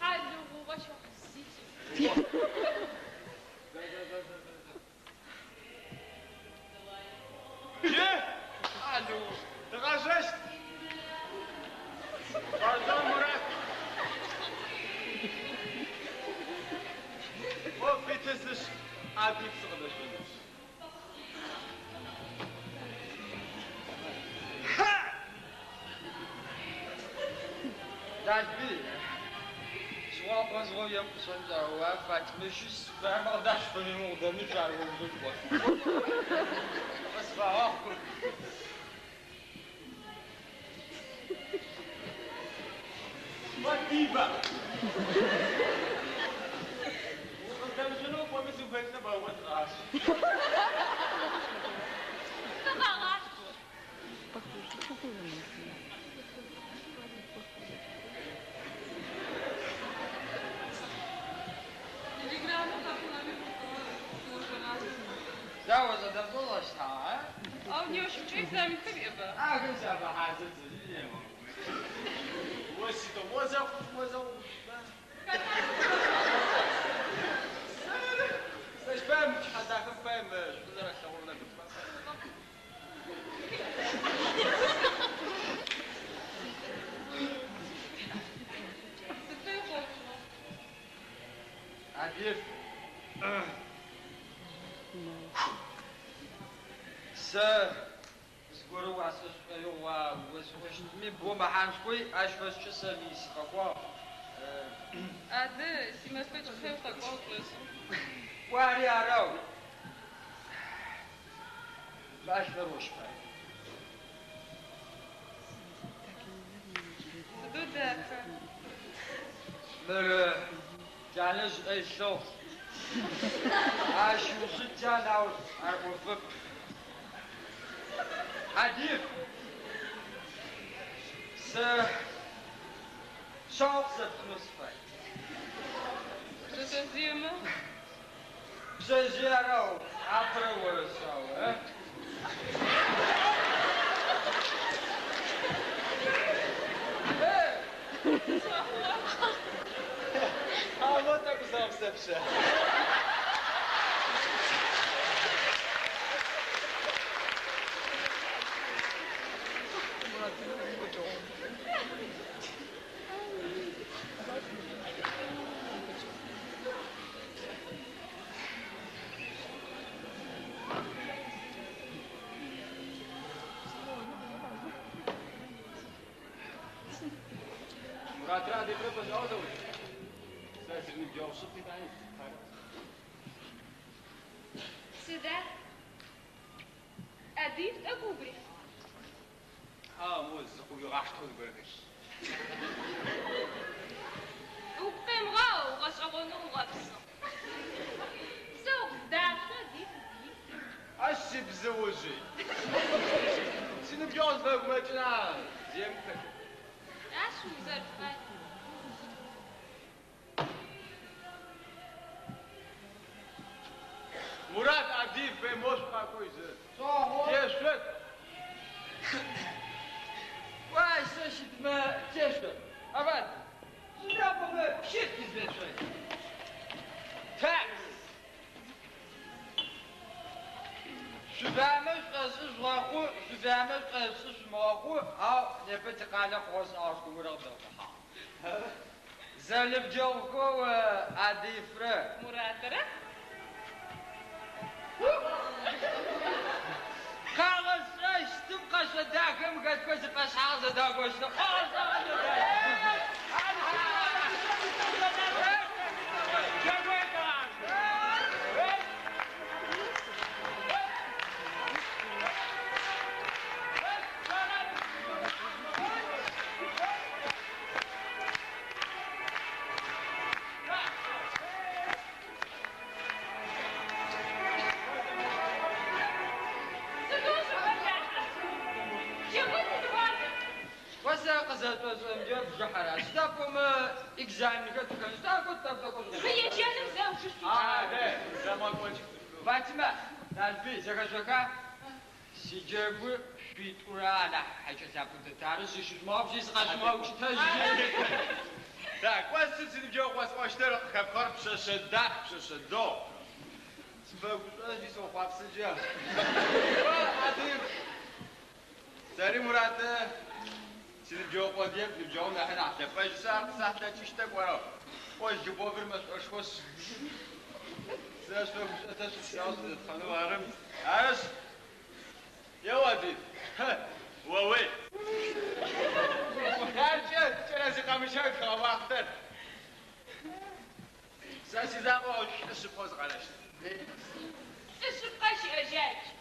Хьалыгъугъэ щэхъу зити. Джы, Алло. тыгъэжьэщт. Пардон, Мурат. О, фиты сышъ, ӏаби псы къыдэшъонэу. Налбый. Зыгъо зыгъо ем къысфэмышӏагъэ, Фатимэ щыс, бамэ къыдаш фэмимыгъу ар омыгъо. Къысфэгъэхъу. Фатима! Укъыздэмышъонэу пӏоми сыгу хэлъынэу бэгъот тыгъашъ. Тыгъэгъашъ. Телеграммэ къэптыгъэми хъущтыгъэ, сыожэгъащ. Дауэ зэдэпщӏэлӏэщта, а? Ау неущымкӏэ экзаменхэр иӏэба? Ахэм сафэхьазыр О сыдэу, озэгъу, озэгъу. Сэщ паем, пчыхьэ дахэм паем шӏу зэрэлъэгъурэ нэмыкӏмэ. Сыд фэе хъохъугъэ? Адыев. Сэ зыгорэу уасэ шӏоигъу осӏощтми бо мэхьаншхои ащ фэшӏкӏэ сэ ми сыкъэкӏуагъ. Адэ, симэфэкӏ пай укъэкӏуагъ шӏошӏы. Ори арэу. Мы ӏэлъыныр ощ пай. Сыдэу даха. Мыр тянэжъ ыӏэ илъыгъ. Ащ ыужы тян, ау ар ӏофэп. Адыиф, сэ шъао къысэптынэу сыфай. Пшъэшъэжъыемэ? Пшъэжъые арэу, апэрэ оры шъао, э? Ало, тӏэкӏу зыгъэпсэф-щэ. Муратрэ Адыифрэ бэшӏагъэу зэӏукӏэх. Сэ сыриныбджэгъу шъыпкъ етӏани сыпарэп. Сыда? Адыиф тӏэкӏу угу рихьыгъа? Хьау, моу зыкъыуигъаштэу зыгорэ хэлъ. Угу къемыгъау, гъэшӏэгъонэу угъэпсыгъ. Сэ укъыздашъо, Адыиф, Адыиф. Ащ сибзыужъый. Синыбджэгъу зыфэгумэкӏына, зи емыкӏу хэлъэп. Ащ узэрыфай. Мурат, Адыиф, моу шъукъакӏожь зэ. Тешъот. Кӏо, ащ сэ щытмэ, тешъот. Авад, сыда пӏомэ пщыт тызешъон. Так. Шъуфаемэ шъушӏошъы жъугъэхъу, шъуфаемэ шъушӏошъы шъумыгъэхъу, ау непэ тикъалэ хъугъэ-шӏэгъэшхо горэ къыдэхъухьагъ. Зэныбджэгъухэу Адыифрэ. Муратрэ. Къагъэшӏэщтым къэшъо дахэм хэтхэу зы пӏэшъхьагъ зэдагощыгъ. Хъугъэ-шӏэгъэ зэдащ. Сыдэу шъуфэлата? Джэгун сыдигъуа? Кӏо сэ къызэрэсшӏошӏырэмкӏэ бжыхьэр ары. Сыда пӏомэ экзаменхэр тыхэнщт, ахэр тӏэкӏу-тӏэкӏоу Мы еджэным зэ ужышъукӏ. Адэ, зэмыгъэкӏокӏ цӏыфхэу. Фатима, Налбый, зэхэшъоха? Сиджэгу шъуитӏурэ анахь хьэкӏэ лъапӏэ дэт. Ары зыщыжъумыгъэпщи, зыкъэшъумыгъэукӏытэжь. Так, кӏо сыд синыбджэгъу къосӏощтыр, къыхэпхыгъэр пшъэшъэ дах, пшъэшъэ дэгъу. Сыфэгушӏо ыкӏи сыохъуапсэджэ. Кӏо, Адыиф, сэри Муратэ синыбджэгъу къодыеп, ныбджэгъум нахьи нахь лъэпӏэжь. Сэ ар къысахьылъэкӏыщтэп, ара? Кӏо, любовыр мэшӏошхошъ. Сэ шъуфэгушӏо, тэ шъупсау шъузэтхъэнэу ары. Арышъ, еу, Адыиф, оуей. Хъяркӏэ, кӏэлэ зикъэмыщэ тхыгъэ уахътэр. Сэ сизакъоу лӏы шъыпкъэу сыкъэнэщт. Лӏы шъыпкъэ щыӏэжьа джы?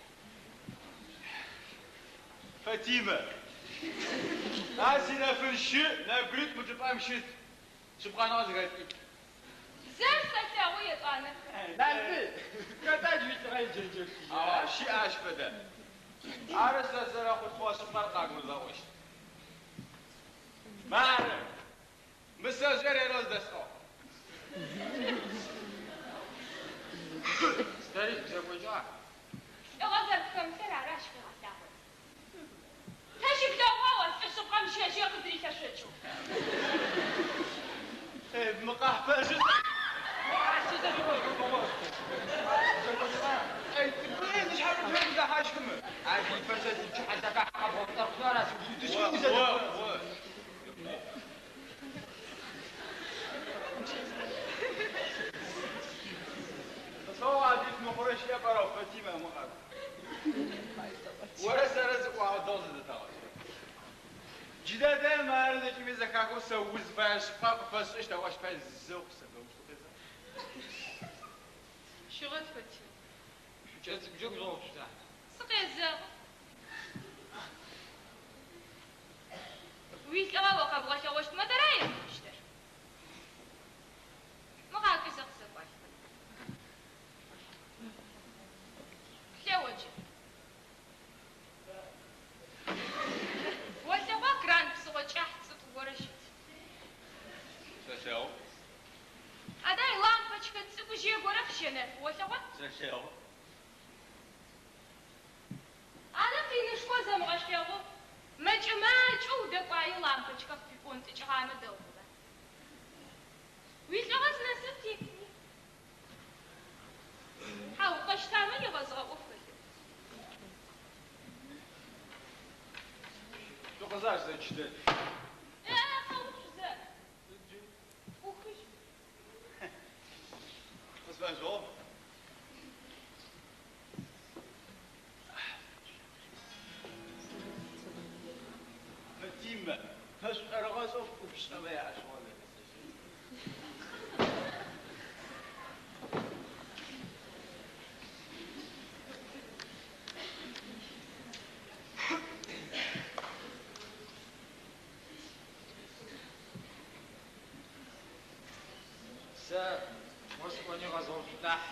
Фатимэ. А синэфын щы, нэбгыритӏу мы чӏыпӏэм щыт. Шъыпкъэныгъэ зыхэлъ лӏитӏу. Зэ сэлъэгъу, етӏанэ. Налбый, хэта джы уилӏыгъэ иджэнджэшыжьыр? Ау щыӏ ащ фэдэ. Ары сэ зэрэхъулъфыгъэ шъыпкъэр къагурызгъэӏощт. Мары, мы сэжъые ренэу зыдэсӏыгъ. Сэри сыбзэкӏокӏа? Лӏыгъэ зэрэпхэмылъыр ары ащ къигъэлъагъорэр. Тэ щыплъэгъугъа о лӏы шъыпкъэм жэжъые къызырилъэшъокӏэу? Мы къэхьпэжъыр Джыдэдэм ары зэкӏэми зэхаф. зэхахэу сэ узфэе шъыпкъэр къыпфэсшӏыщт, ау ащ пае зэу къысэбэущтэу къезэгъ. Щыгъэт, Фатим. Шъуикӏэлэцӏыкӏу джэгу жъугъэуцущта? Сыкъезэгъы. Уилӏыгъэ о къэбгъэлъэгъощтмэ, тэра емыкӏущтыр? Мо къакӏуи зэ къысэкӏуалӏ. Плъэ о джы. Олъэгъуа кран псыгъо кӏахь цӏыкӏу горэ щыт. Сэлъэгъу. Адай лампочкэ цӏыкӏужъые горэ къыщэнэфы, олъэгъуа? Сэлъэгъу. Ары къинышхо зэмыгъэлъэгъу, мэкӏэ-макӏэу удэкӏуаеу лампочкэ къыпиӏонтӏыкӏыгъамэ дэгъугъэба. Уилӏыгъэ зынэсыр теплъыни. Хьау, укъэщтамэ егъэзыгъэ ӏоф хэлъэп. Шъукъызащ зэ джыдэд. Е-е, къэуцу зэ. ӏухыжь. Къысфэжъугъ. Фатимэ, пэшӏорыгъэшъэу ӏупшӏэмэ яӏэшӏугъэ зэхэсэшӏэ. Сэ мо сыкӏони къэзгъэуцут нахь,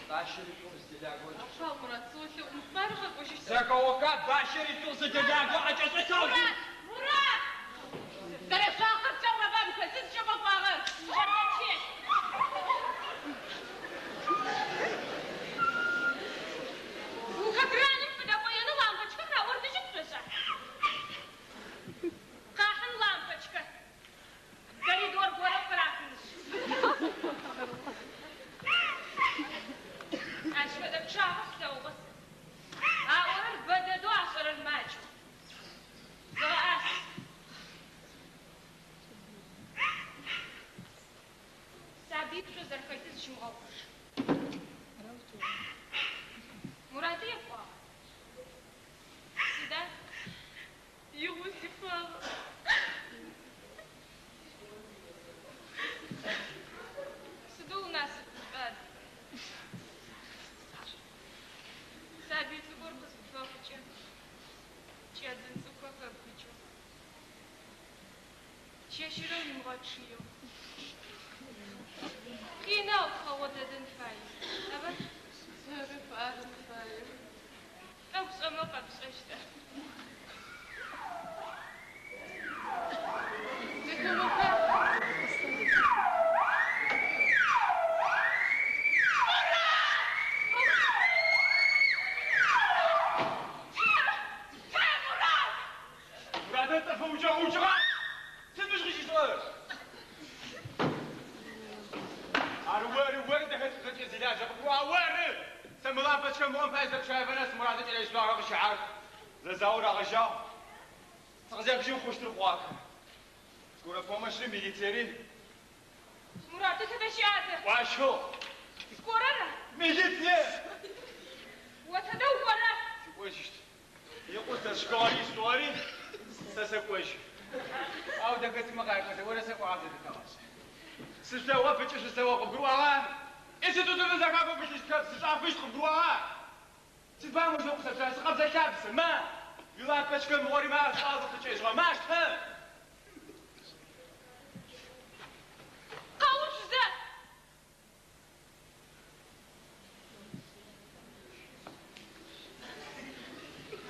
бащэр ишъоу зыдэлаго. Хьау, Мурат, сыолъэӏу, мары къэкӏожьыщт. Зэхэоха, бащэр ишъоу зыдэлаго ӏэкӏэшӏэтэу! Мурат! Мурат! Зэрешъуагъэр плъэгъурэба мыхэр, сыд зыкӏэбгъэкӏуагъэр? Жэкӏэ! Ухэкраным фыдэкӏоенэу лампочкэ хаӏордыжьы пшӏошӏа? Къахьын лампочкэ. Коридор горэм къырахынышъ. Ащ фэдэ пчъагъэ слъэгъугъэ сэ. Аӏорэр бэ дэдэу ашӏэрэр макӏэу. Зыгъэӏас. Сабый пшъо зэрэхэлъыр зыщымыгъэгъупш. Мураты епӏуагъа? Сыда? Игъо сифагъэп. Сыдэу унасыпышӏуа, Сабый цӏыкӏур къызыпфэхъукӏэ, кӏэдзын цӏыкӏухэр хэбгыкӏэу, чэщырэ уимыгъэчъыеу, къинэу тхъэгъо дэдэн фае. Аба? Сэрэп арын фаер. Тӏэкӏу шӏэмэ къэпшӏэщта? Зэхэоха? Мурадэ цӏыф ыукӏыгъ, укӏыгъа? Сыд мыщ къыщышӏыгъэр? Ар оры, оры дэхэ зилажьэ къыпӏуа, оры! Сэ мы лампочкэ мыгъом пае зэпщаефэ нэс Мурадэ кӏэлэшъуагъэ къыщыхьагъ. Зэзаор рагъэжьагъ. Сыкъызэхыжьым хъущтыр хъугъах. Скорэ помощри, милициери. Мураты тыдэ щыӏа? Ӏуащыгъ. Скорэра? Милицие! О тыдэ укӏора? Сыкӏожьыщт. Икъу сэ сшхыгъэри сшъугъэри, сэ сэкӏожьы. Ау дэхэтымэ къакӏозэ, орэ сэ ӏуагъэ зэдытэгъашӏэ. Сышъоуэп ыкӏи шъусэо къыбгурыӏуагъа? Институтым зэхафэу пылъыщтхэп, сышӏафыщт къыбгурыӏуагъа? Сыд пае моущтэу къысэпща? Сыкъэбзэ-лъабз, ма! Уилампочкэ мыгъори ма, шӏагъэ къыкӏэжьыгъэ, ма, штэ! Къэуцу зэ!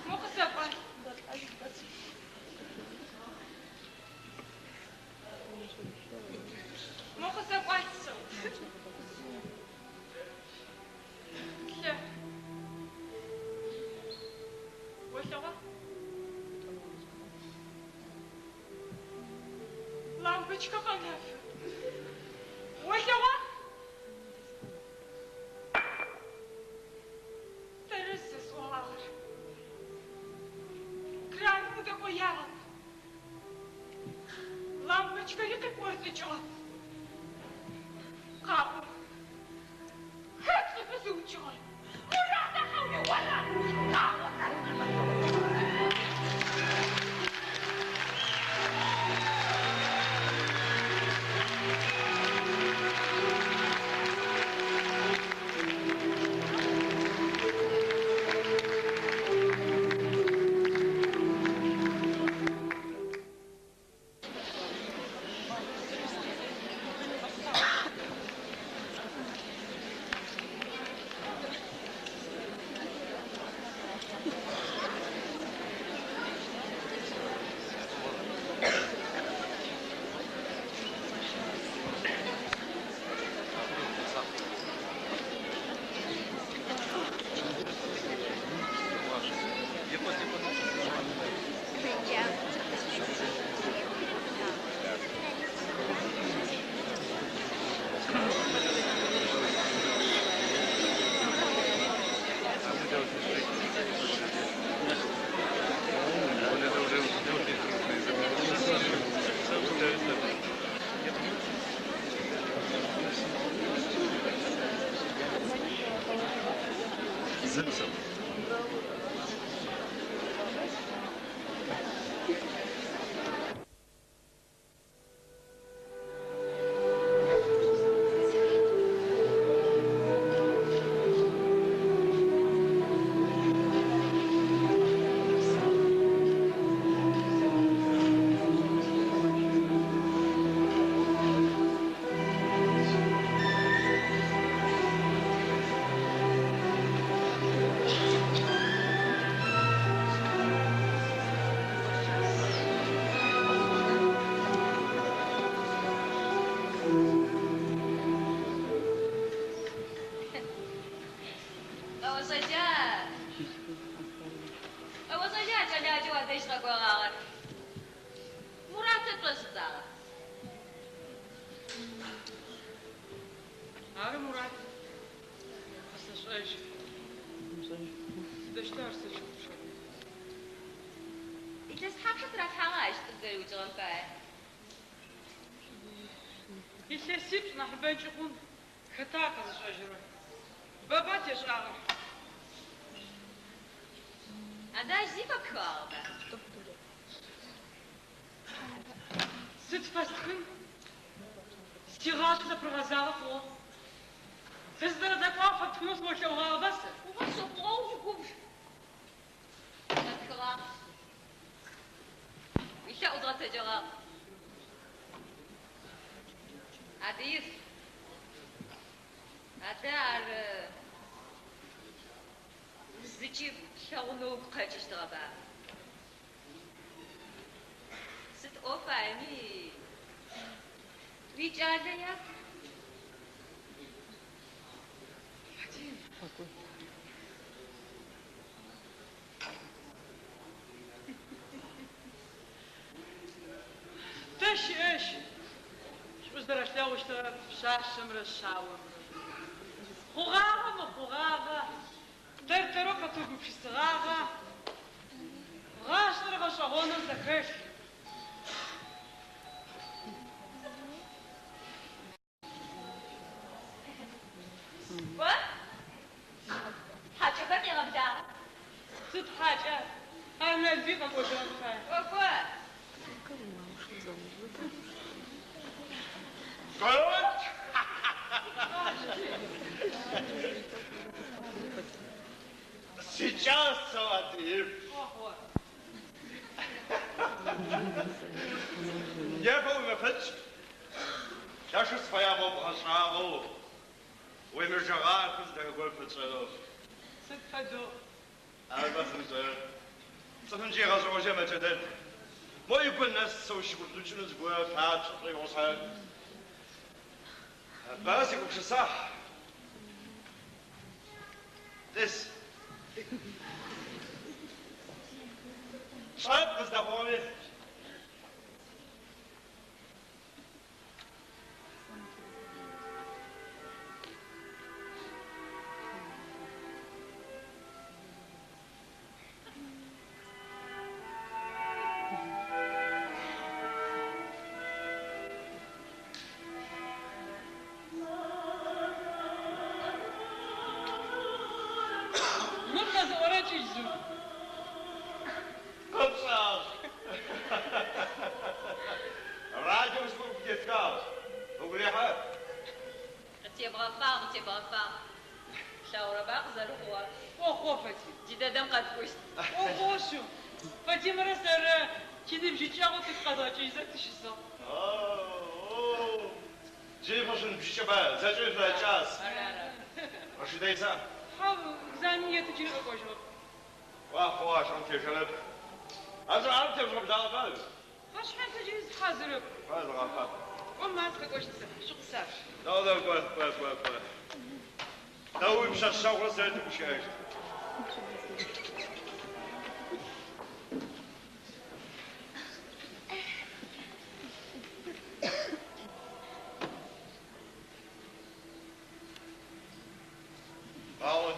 Мо къысэкӏуалӏ. Мо къысэкӏуалӏ сэу. Лъэ. Олъэгъуа? Лампочкэ къэнэфы. Олъэгъуа? Тэрэз зэсӏогъагъэр. Краным удэкӏоягъэп. Лампочкэри къипӏортыкӏыгъэп. Къаӏо. Хэт цӏыфы зыукӏыгъэр? Мурата хьауми ора? Къаӏо! Ары, Мурат. Къэсэшӏэжьы. Сыдэущтэу ар сэ сщыгъупшэн? Илъэс тхьапша тыралъхьагъа ащ цӏыф зэриукӏыгъэм пае? Илъэсипшӏ нахьыбэнкӏи хъун, хэта къэзышӏэжьырэр? Бэба тешӏагъэр. Адэ ащ зи фэптхыгъагъэба? Сыд фэстхын? Сигъашӏэ зэпырыгъэзагъэ хъугъэ. Сызэрэдэкӏуагъ фэптхынэу сыолъэӏугъагъэба сэ? Хъугъэ шъыу, хъугъэ ущыгубж. Фэстхыгъагъ. Уилъэӏу згъэцэкӏэгъагъ. Адыиф. Адэ ар зыкӏи плъэгъунэу угу къэкӏыщтыгъэба? Сыд ӏо фаеми, уикӏалэ ят. Тэ щыӏэщ шӏу зэрэлъэгъущтыгъэ пшъашъэмрэ шъаомрэ. Хъугъагъэ мыхъугъагъэ, тэр-тэрэу къэтыугупшысыгъагъа, гъашӏэр гъэшӏэгъонэу зэхэлъ. Кӏо, хьакӏэхэр къегъэблагъэх. Сыд хьакӏа? Ар Налбый къэкӏожьыгъэн фае. Кӏо, кӏо. Кӏот! Сикӏасэу Адыиф. Непэ уимэфэкӏ лъэшэу сыфэягъ о бгъэшӏагъоу, уемыжэгъахэу зы дэхэ горэ пфэтшӏэнэу. Сыд фэдэу? Арба сымышӏэрэр. Цӏыфымкӏи гъэшӏэгъожьыр мэкӏэ дэд. Мо игу нэсэу щыгушӏукӏынэу зыгорэ фапшӏэ шӏоигъо шъхьае. Бэрэ сегупшысагъ. Тӏыс. Пшӏэрэп къыздэхъугъэми. Мыр къэзыӏорэ кӏыжьзу. Къэпшӏагъ. Радиом зыгорэм къытетхагъ. Угу рехьа? Къытебгъэфагъ, къытебгъэфагъ. Плъэгъурэба къызэрыхъугъэр? Кӏо, хъо, Фатим. Джыдэдэм къэткӏущт. Кӏо, хъо шъыу. Фатимэрэ сэрэ тиныбжьыкӏэгъу тыгу къэдгъэкӏыжьзэ тыщысыгъ. О-о, джыри шъуныбжьыкӏэба, зэкӏэми шъуякӏас. Ары, ары. Рэщыдэ иса? Хьау, экзамен еты джыри къэкӏожьыгъэп. Кӏо, хъугъэ, ащыгъум тежэнэп. Ар тебгъэблагъэба? Ащ хьасэ джыри зыхьазырэп. Кӏо, зыгъэфаб. Кӏо, маз къэкӏощт сэ, шъукъысаж. Дэгъу, дэгъу, кӏо, кӏо, кӏо, кӏо. Тэ уипшъэшъэгъурэ сэры тыгущыӏэщт. Ау.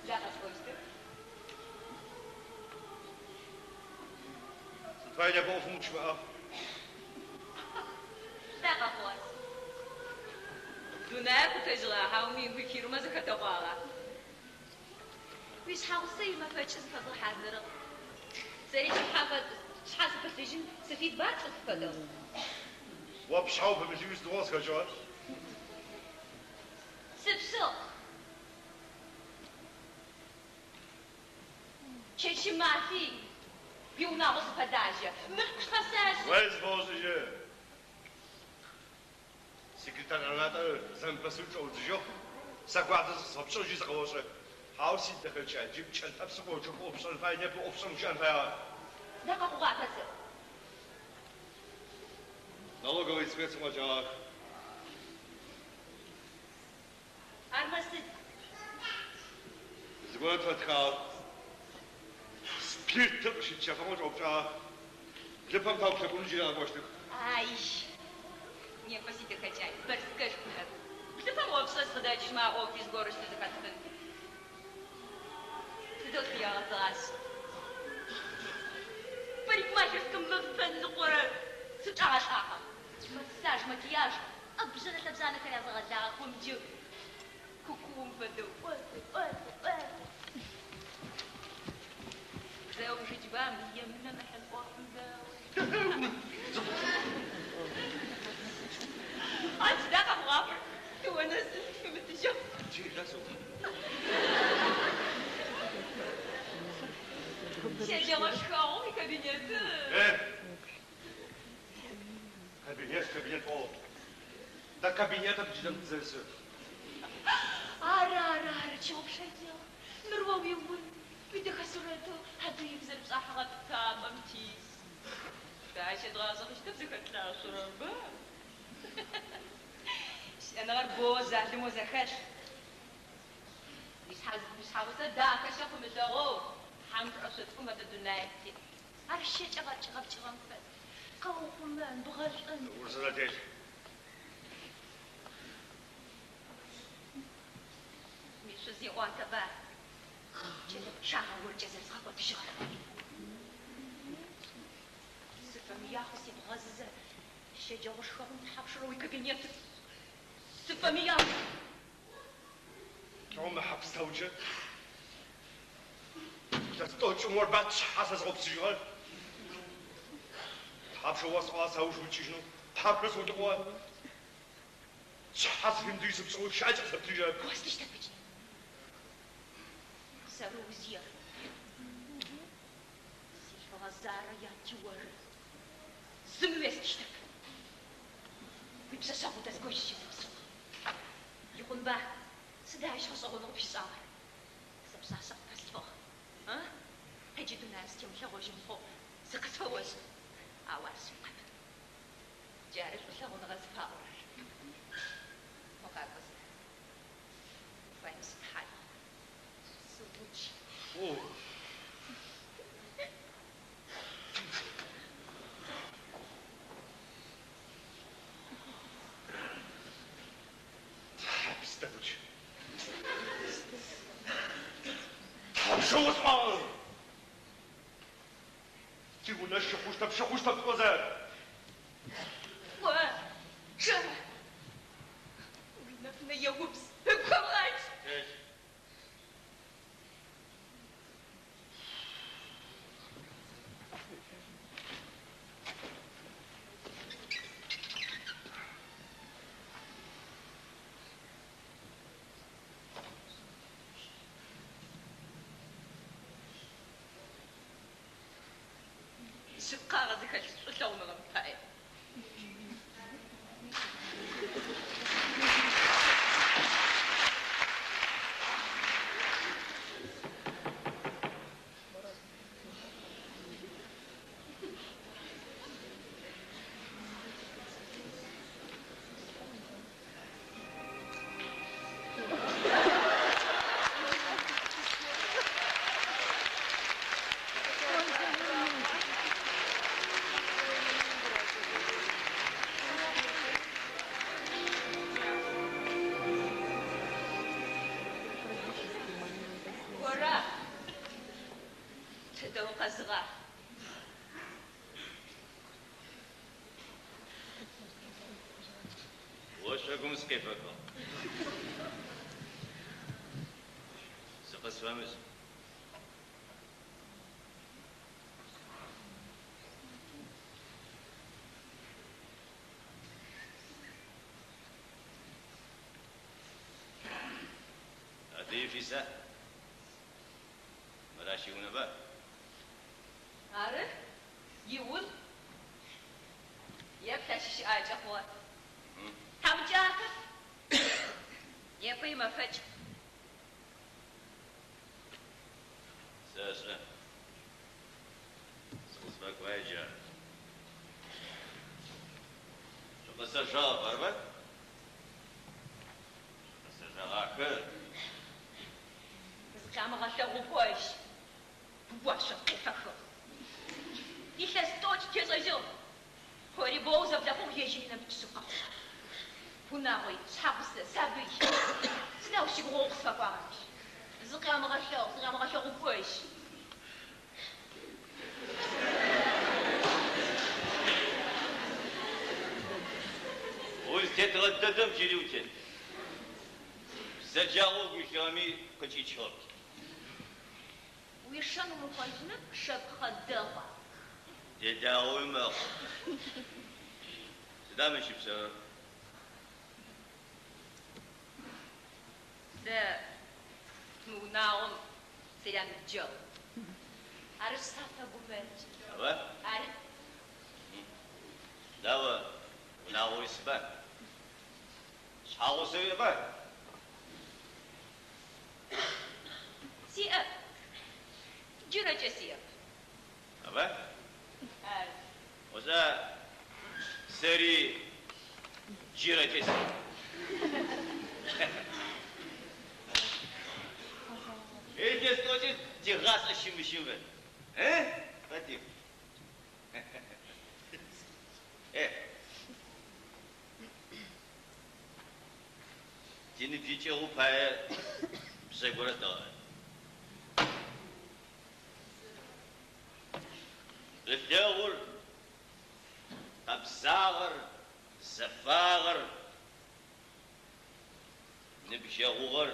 Сыда къэсӏощтыр? Сыд пае непэ ӏофым ущымыӏагъ? Сыда къэхъугъэр? Дунаир къутэжьыгъа, хьауми уифирмэ зэхэтэкъуагъа? Уишъхьэгъусэ имэфэкӏ зыфэзгъэхьазырыгъ. Сэри сшъхьэ сыпылъыжьын сыфитба цӏыф фэдэу? О пшъхьэ упымылъыжьэу сыдигъо къызхэкӏыгъэр? Сыпшъыгъ. Чэщи мафи уиунагъо сыфэлажьэ, мылъку фэсэшӏы. Ой, зыфэошӏыжьы. Секретарь ӏэнатӏэр зэмыпэсэу чӏэудзыжьыгъ. Сэ гуадзэ зыкъысфэпшӏэу джы сыкъэошӏэ. Хьау, сидэхэкӏай, джы пкӏэнтӏэпсыр къыочъэхэу ӏоф пшӏэн фае, непэ ӏофшӏэн ущыӏэн фаягъэ. Сыда къэхъугъапэ сэ? Налоговый инспекцием къэкӏыгъагъэх. Армэ сыд? Зыгорэ тфэтхагъ. Спиртыр къыщытщэфыгъэм кӏэупчӏагъэх. Лыпэм тауплъэкӏунэу джыри къэкӏощтых. Ай! Непэ сидэхэкӏай, бэрскэшху ныӏэп. Плъыфэм ӏофшӏэ сыкъыдэкӏыжьмэ, а ӏофи зыгорэу щызэхэтфын. Сыдэу сыегъэзыгъащ. Парикмахерскэм мэфэ ныкъорэ сычӏагъэлӏагъэп. Массаж, макияж, ӏэбжъэнэ-лъэбжъанэхэр язгъэлагъэх, умджы кукуум фэдэу ӏоты, ӏоты, ӏоты. Зэ ужыкӏба мы емынэм ыхьын ӏофым зэ. А сыда къэхъугъапэр? Тыонэзын тфимытыжьэу. Щэджэгъо шхэгъум икабинет. Э! Кабинет, кабинет ӏоу. Тэ кабинетэп джыдэм тызэрысыр. Ары, ары, ары, тщыгъупшэжьыгъ. Мыр о уиун, уидэхэ сурэтэу Адыиф зэрыпшӏахьыгъэ пытапӏэм тис. Тэ ащ едгъашӏэ хъущтэп зэхэтлъашъорэба? Щыӏэныгъэр боу жъалымэу зэхэлъ. Уишъхьэгъусэ дахэщэ къыумылъэгъоу хьамчӏэшъо цӏыкӏум фэдэ дунаим тет. Ар щэкӏэ гъэпкӏыгъэм фэд. Къэухъумэн, бгъэшӏон. Узэрэдель. Уишъуз еӏуатэба, кӏэлэ пчъагъэ оркӏэ зэрэзгъэкӏодыжьыгъэр. Сыфэмыягъэу себгъэзызэ, щэджэгъо шхэгъум тхьапшрэ уикабинет сыфэмыягъ. Лӏо мы хьапстэукӏэ илъэс тӏокӏым орба тшъхьэ сэзгъэупсыжьыгъэр. Тхьапшэ осӏуагъа сауж уикӏыжьынэу, тхьапшэ сыулъэӏугъа? Тшъхьэ сыфимытыжь сыпшӏэу щыӏакӏэ къысэптыжьырэп. Остыщтэп ыкӏи. Сэры узиер. Силъфыгъэ Зарэ яти оры. Зыми уестыщтэп. Уипшъэшъэгъу дэзгощыжьэу сыгу. Икъунба, сыда ащ гъэшӏэгъонэу къыпщишӏагъэр? Сэ пшъашъэ къыпфэслъфыгъ. А? Тэ джы дунаим сытемылъэгъожьы мыхъоу зыкъысфэошӏы. Ау ар шъыпкъэп. Джары шӏулъэгъуныгъэ зыфаӏорэр. Мо къакӏо зэ. Уфаем сытхьал. Сыукӏ. Тхьапстэукӏ. Тхьапшэ осӏуагъ! Тиунэ щыхъущтэп, щыхъущтэп тӏозэ. Кӏо, чъэ. Уинэфынэ еупс, ыгу хэмыгъэкӏ. Телъ. Шъыпкъагъэ зыхэлъ шӏулъэгъуныгъэм пае. Ора? Тыдэ укъэзыгъа? Ошъогум сыкъефэхыгъ. Зыкъысфэмышӏ. Адыиф иса? Мыр ащ иунэба? Ары, иун. Еплъ ащ ищыӏакӏэ хъугъэ. Тхьамыкӏахэр! Непэ имэфэкӏ. Сэшӏэ. Сыкъызфэкӏуагъэр джары. Шъукъысэжагъэп, арыба? Шъукъысэжагъахэ. Зыкъямыгъэлъэгъупэжь. Уашъом къефэхыгъ. Илъэс тӏокӏ тешӏэжьыгъ. Ори боу зэблэхъугъ ежьыри нэмыкӏ шъыпкъэ хъугъэ. Унагъо иӏ, шъхьэгъусэ, сабый. Сыда узщыгугъэу къысфэкӏуагъэр мыщ? Зыкъямыгъэлъэгъу, зыкъямыгъэлъэгъу кӏожь. Узтетыгъэ дэдэм джыри утет. Бзэджагъэу угу илъыгъэми къыкӏичыгъэп. Уишэн умыхъожьыныр шэпхъэ дэгъуа? Делагъэуи мэхъу. Сыда мыщ щыпшӏэрэр? Сэ мы унагъом сыряныбджэгъу. Арышъ, сафэгумэкӏы. Ара? Ары. Дауэ, унагъо уисба? Шъхьэгъусэ уиӏэба? Сиӏэп. Джырэкӏэ сиӏэп. Ара? Ары. Ошӏа, сэри джырэкӏэ сиӏэп. Илъэс тӏокӏыр тигъашӏэ щымыщымэ. Э? Фатих? Э. Тиныбжьыкӏэгъу пае бзэ горэ тэгъэӏэ. Шӏулъэгъур, къэбзагъэр, зэфагъэр, ныбджэгъугъэр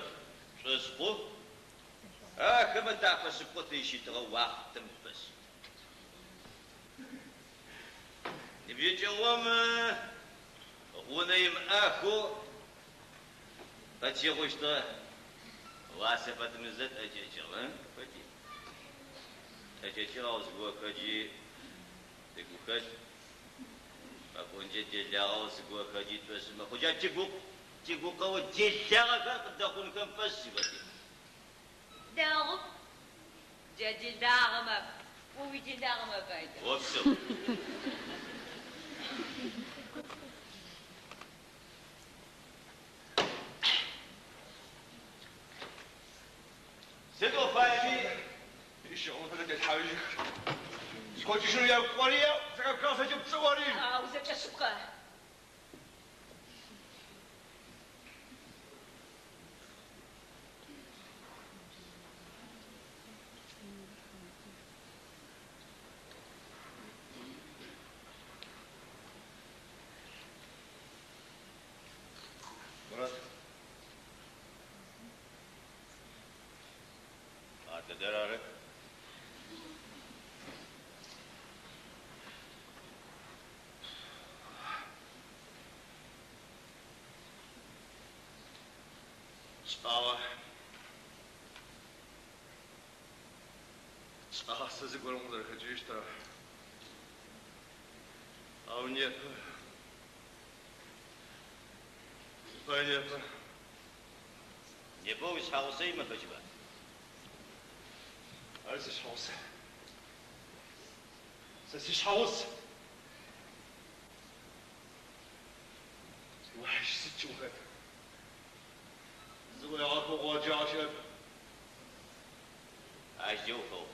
пшӏошъ хъу, ахэмэ тафэшъыпкъэу тызщытыгъэ уахътэм фэшӏ. Ныбжьыкӏэгъум гъунэ имыӏахэу къытщыхъущтыгъэ. Уасэ фэтымызэ тӏэкӏэкӏыгъ, хэти тӏэкӏэкӏыгъ, ау зыгорэхэджи тыгу хэлъ. Къэпӏонкӏэ делагъэу зыгорэхэджи тшӏошъы мэхъу. Джа тигукъэо делагъэхэр къыдэхъунхэм фэшӏ, си Фатих. Дэгъу. Джа делагъэмэ, о уиделагъэмэ апае. Опсэу. Сыд уфаеми, Ищыгъынхэр зэтелъхьажьых. Скъокӏыжьынэу ягу кӏори, зэхэпхыгъэ зэкӏэ пцӏы ори. Ау зэкӏэ шъыпкъэ. Мурат. А дэдэр ары. Шӏагъэ. Шӏагъэ сэ зыгорэм укъызэрэхэкӏыжьыщтыр. Ау непэ. Сыд непэ? Непэ уишъхьэгъусэ имэфэкӏба? Ар сишъхьэгъусэ. Сэ сишъхьэгъус. Ащ сыд ухэт? Зыӏуегъэхыгъоджагъ щыӏэп. Ащ деухэу.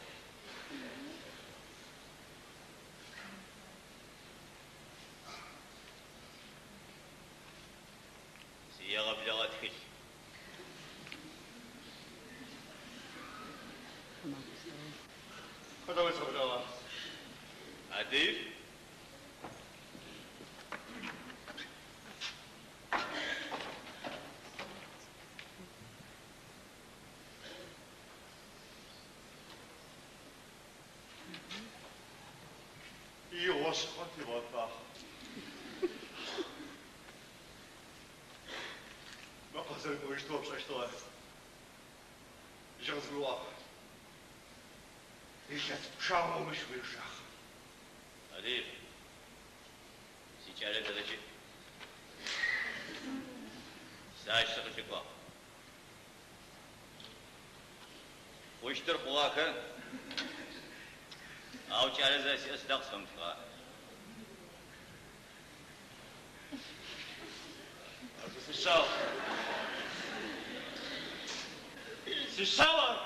Сиегъэблэгъэ тхылъ. Хэта уезгъэблэгъа? Адыиф? Игъо шъыпкъэ тигъофагъ. Мы къызэрыкӏожьыщтэу пшӏэщтыгъэ. Джы къызгурыӏуагъ. Илъэс пчъагъэу мыщ уежагъ. Адыиф, сикӏалэ тэдэ щыӏ? Сэ ащ сыкъылъыкӏуагъ. Хъущтыр хъугъахэ, ау кӏалэ зэрэсиӏэр сыда къысфэмытхыгъа? Ар сэ сишъау. Сишъау ар!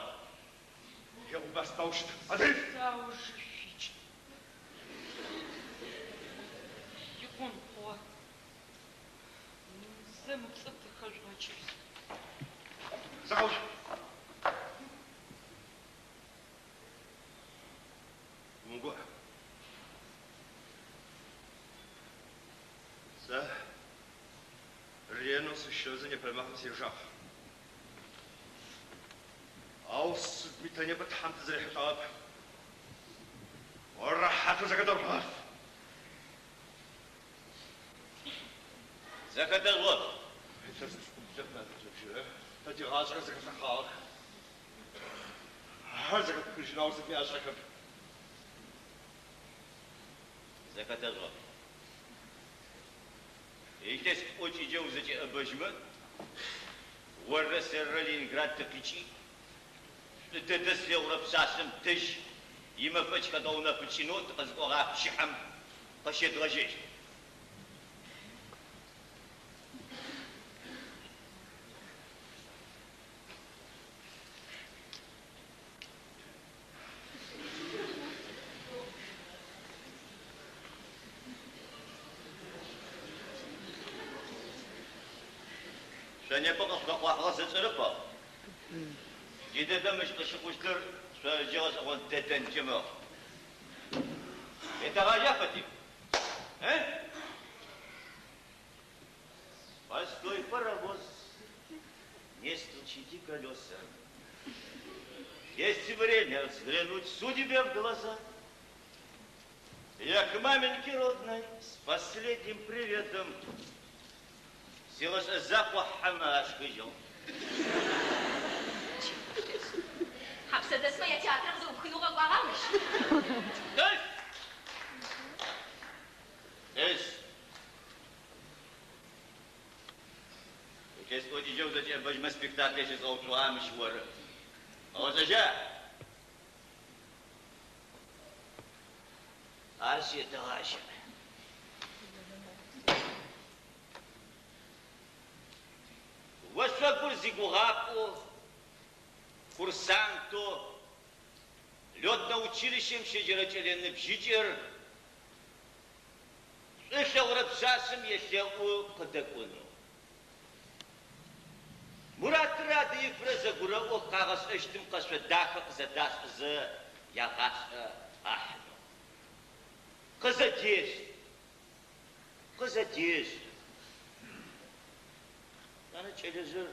Егъуба сыдэу щыт? Адыиф! Сауж шъуикӏ. Гъэшӏэгъон хъугъэ. Зэ мы пцӏыр тыхэжъугъэкӏыжь. Зэгъэуцу! Умыгуӏ. Сэ ренэу сыщэзэ непэрэ мафэм сежагъ. Ау сыдми тэ непэ Тхьэм тызэрихьылӏагъэп. О рэхьатэу зэхэтэжъугъэф. Зэхэтэжъугъэф. Илъэс пшӏыкӏублэп нахь тэ тигъашӏэхэр зэхэлъэхъагъэх. Ар зэхэпхыжьын ау сыдми ӏэшӏэхэп. Зэхэтэжъугъэф. Илъэс тӏокӏиджэ узэкӏэӏэбэжьмэ, оррэ сэррэ Ленинград тыкъикӏи, шӏу дэдэ слъэгъурэ пшъашъэм дэжь имэфэкӏ хэдгъэунэфыкӏынэу тыкъызыкӏогъэ пчыхьэм къыщедгъэжьэщт. Шъо непэ къышъухэхъуахьыгъэр сэ сшӏэрэп, ау джыдэдэм мыщ къыщыхъущтыр шъорджэ гъэшӏэгъон дэдэнкӏэ мэхъу. Етэгъажьа, Фатим? Э? Постой, паровоз, не стучите колеса. Есть время взглянуть судьбе в глаза. Я к маменьке родной с последним приветом Силэшӏэ закъо хьэмэ ашхыжьыгъ. Хьапсэдэсмэ ятеатрэ къызэӏупхынэу укъэкӏуагъа мыщ? Тӏыс! Тӏыс! Илъэс тӏокӏиджэ узэкӏэӏэбэжьмэ спектаклэ щызгъэуцугъа мыщ оры. Къэошӏэжьа? Ар етэгъажьэ. Ошъогур зигугъапӏэу, курсантэу, летнэ училищэм щеджэрэ кӏэлэ ныбжьыкӏэр шӏу ылъэгъурэ пшъашъэм елъэӏу къыдэкӏонэу. Муратрэ Адыифрэ зэгурэӏох къагъэшӏэщтым къэшъо дахэ къызэдашӏызэ ягъашӏэ ахьынэу. Къызэдешӏ, къызэдешӏ. Етӏанэ кӏэлэжъыр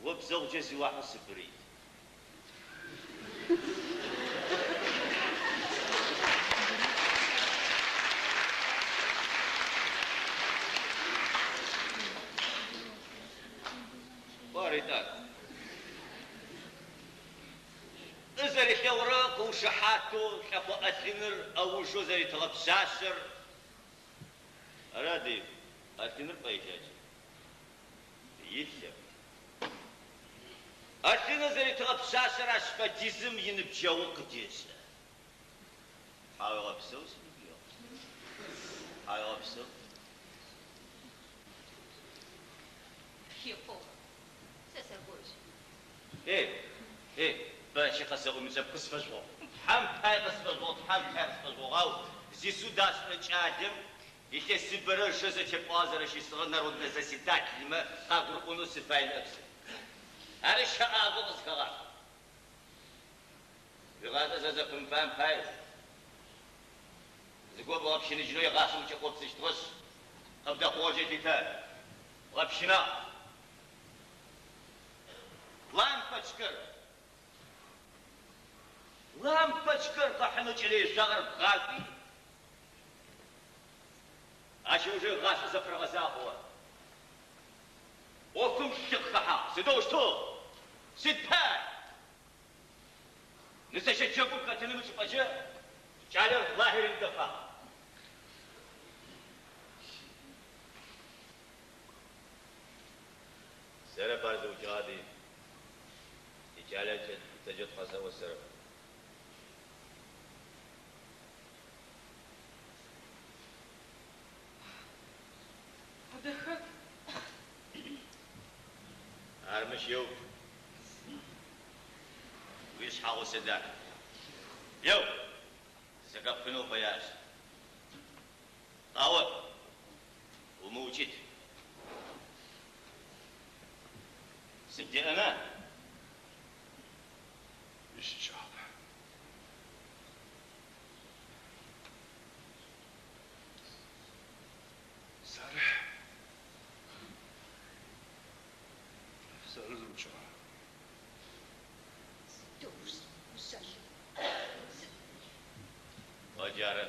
обзэгъукӏэ зиуахьэу Сыбыр ит. Ары итӏан. Шӏу зэрилъэгъурэр къыушыхьатэу лӏэкъо ӏэлъыныр ӏэужэу зэритыгъэ пшъашъэр Ара, Адыиф, ӏэлъыныр пӏэ илъа джы? Илъэп. ӏэлъыныр зэритыгъэ пшъашъэр ащ фэдизым иныбджэгъу къыдешӏэ. Тхьауегъэпсэу, синыбджэгъу. Тхьауегъэпсэу. Икъугъ. Сэ сэкӏожьы. Эй, эй, бащэ къэсэӏо къысфэжъугъэгъу. Тхьэм пай къысфэжъугъэгъу, Тхьэм пай къысфэжъугъэгъу, ау зисуд ашӏырэ кӏалэм илъэсыбэрэ ыжэ зэтепӏуагъэ зэрэщысыгъэ народнэ заседательмэ къагурыӏонэу сыфай ныӏэп сэ. Ары щэӏагъэу къызхэгъаф. Уигъашӏэ зэрэзэпымыфагъэм пай зыгорэм бгъэпщыныжьынэу игъашӏэм укӏэхъопсыщтыгъэшъ, къыбдэхъугъэкӏэ лъытэ. Бгъэпщынагъ. Лампочкэр! Лампочкэр къыхьынэу кӏэлэ ешъуагъэр бгъакӏуи, ащ ыужы игъашӏэ зэпырыгъэзагъэ хъугъэ. ӏофым лъы къыхэхьагъ. Сыдэущтэу? Сыд пай? Нысэщэ джэгум хэтыным ычӏыпӏэкӏэ кӏалэр лагерым дэфагъ. Сэрэп ар зыукӏыгъэ Адыиф. Тикӏалэ ыцӏэкӏэ тхьэ сэӏо, сэрэп. Адэ хэт? Ар мыщ еупчӏ. Уишъхьэгъусэ дах. Еу! Зэхэпхынэу фэящ. Къаӏо. Умыукӏыт. Сыбдеӏэна? Ищыкӏагъэп. Сэры. Сэры зыукӏыгъэр. О джары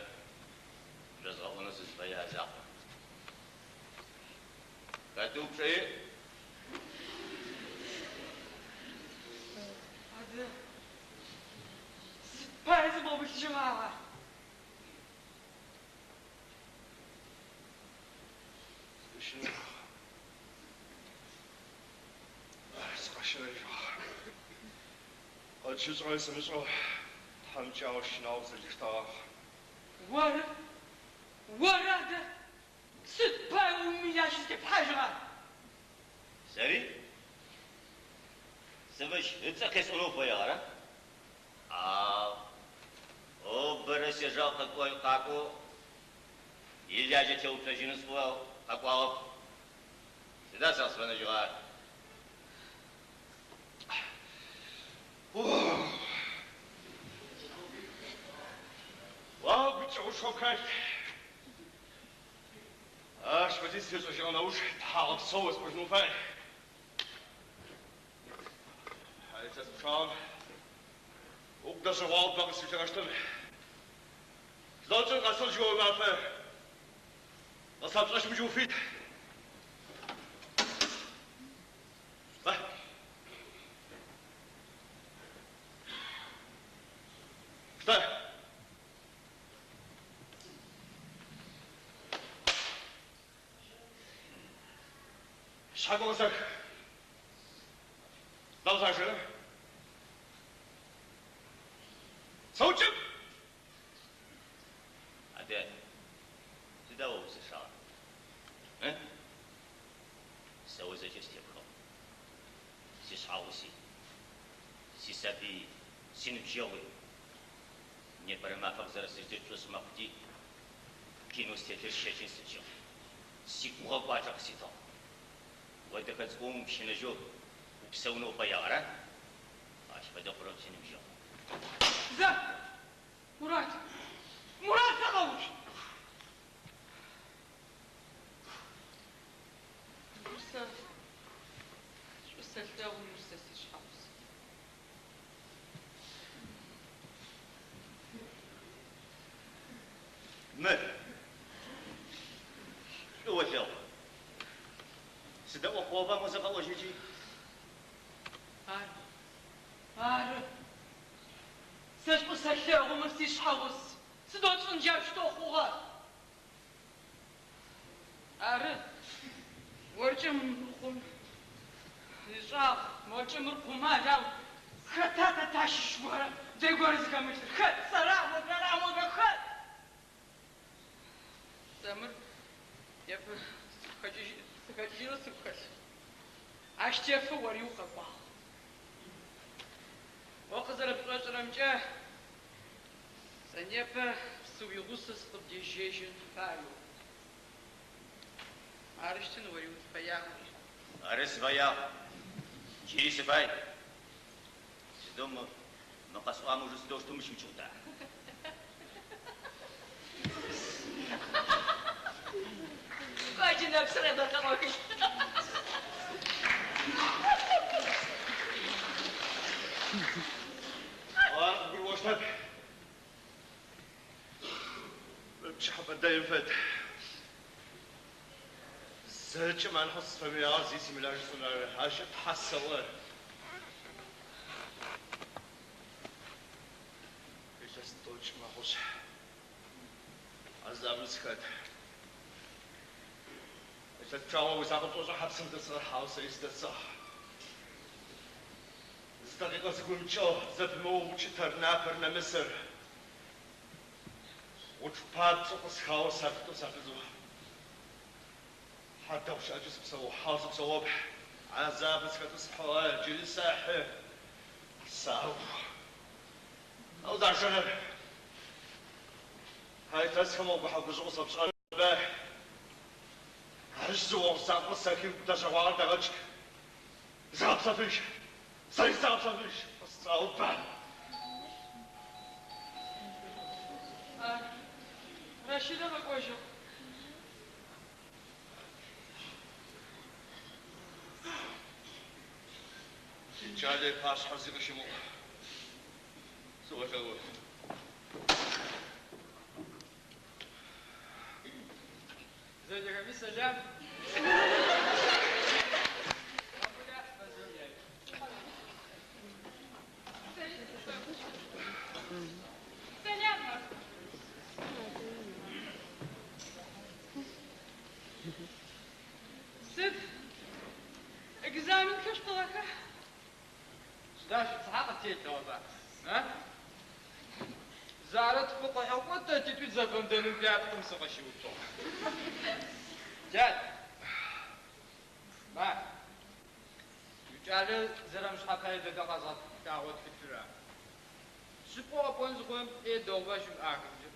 шъозгъэӏонэу сызыфэягъэ закъор. Хэты упчӏэ иӏ? Адэ, сыд пае зыбгъэбылъыжьыгъагъа? Сыщынагъ. Сыкъэщынэжьыгъ. Къытщышӏыгъэр сымышӏэу тхьамыкӏагъо щынагъо къызэлъиштэгъагъ. Оры, оры адэ, сыд пае уимылажьэ зытеплъхьажьыгъа? Сэри? Сэ мыщ ыцӏэ къесӏонэу уфэягъ, ара? Хьау. О бэрэ сежагъ къакӏоу илажьэ теуцожьынэу сӏоу къэкӏуагъэп. Сыда сэ къысфэнэжьыгъэр? О гукӏэгъушхо пхэлъ. Ащ фэдиз тешӏэжьыгъэ нэуж тхьагъэпсэу осӏожьынэу фай. Илъэс пчъагъэм угу дэщэгъуагъэу бэ къысфилъыгъэщтын. Зэкӏэ къэсыгъ джы о уимафэ. Къысэпшӏэщтым джы уфит. Штэ! Шъхьакӏо къысэх. Дэгъу сашы. Сыукӏы! Адэ, сыда о узышагъэр? Ы? Сэ о зэкӏэ степхыгъ. Сишъхьэгъуси, сисабыйи, синыбджэгъуи. Непэрэ мафэр къызэрэсыщтыр пшӏошъ мэхъути, къинэу стелъыр сщэчын слъэкӏыгъ. Сигугъэ кӏуачӏэ къыситыгъ. О дэхэ цӏыкӏум умыщынэжьэу упсэунэу уфэягъ, ара? Ащ фэдэ хъурэп, синыбджэгъу. Зэ! Мурат! Мурат, зэ къэуцу! Мыр сэ шӏу сэлъэгъу, мыр сэ сишъхьэгъус. Мыр шӏу олъэгъу. Сыдэӏо хъугъэба мо зэкъэӏожьыкӏи? Ары, ары. Сэ шӏу сэлъэгъу, мыр сишъхьэгъус. Сыдэу тшӏын джаущтэу хъугъэ. Ары, оркӏэ мыхъун ышӏагъ, моркӏэ мыр къумал, ау хэта тэ тащыщ горэ, дэй горэ зыхэмылъыр? Хэт? Сэра, модрэр, а модрэр, хэт? Сэ мыр непэ сыхэкӏыжьынэу сыгу хэлъ. Ащ тефэу ори укъэкӏуагъ. О къызэрэпшӏошӏырэмкӏэ, сэ непэ сыуигъусэу сыкъыбдежьэжьын фаеу. Арыщтын ори узыфэягъэри. Ары сыфэягъ. Джыри сыфай. Сыдэу мы мы къэсӏуагъэм ыуж сыдэущтэу мыщ укӏыгъута? Кӏо, джы нэпсыр къебгъэкъохыщт. Ар къыбгурыӏощтэп. Мы пкӏыхьэпӏэ дэим фэд. Зэкӏэм анахьэу сызфэмыягъэр зи симылажьэ сӏоныр ары. Ащкӏэ тхьэ сэӏо. Илъэс тӏокӏ мэхъушъ, хьазабым сыхэт. Илъэс пчъагъэ уизакъоу пшӏошӏа хьапсым удэсыгъэр, хьау, сэри сыдэсыгъ. Зы такъикъэ сыгу имыкӏэу, зэпымыоу укӏытэр, напэр, нэмысыр. Гъучӏ папцӏэу къысхаоу сафытэу сафызэу. Хьадэгъу щыӏакӏэ сыпсэугъ, хьау, сыпсэугъэп. Хьазабыр схэтэу схьыгъэ, джыри сэхьы. Сау. Ау зашэрэр. А илъэсхэм о гухьэ-гужъы къысэпшӏагъэр бэ. Арышъ, зы охъу закъо сэхи дэшӏэгъуагъэр дэгъэкӏ. Зыгъэпсэфыжь. Сэри зысэгъэпсэфыжь. Къысцӏэупэ. Рэщыдэ къэкӏожьыгъ. Сикӏалэ ыпашъхьэ зи къыщымыӏу. Сыолъэӏу. Зэкӏэхэми сэлам. Сэлам. Сыд? Экзаменхэр шъутыгъэха? Сыда шъуицыхьэ къытелъыгъэба? А? Зарэ тфыкъухьэкӏо тэ титӏуи зэфэмыдэным пяткъым сыкъыщыуцугъ. Тят! Ма! Уикӏалэ зэрэмышъхьэпае дэдэ къэзгъэлъагъо тхылъыр ары. Шъыпкъэу къэпӏон зыхъурэм, ӏе дэгъуба щымыӏахэмкӏэ.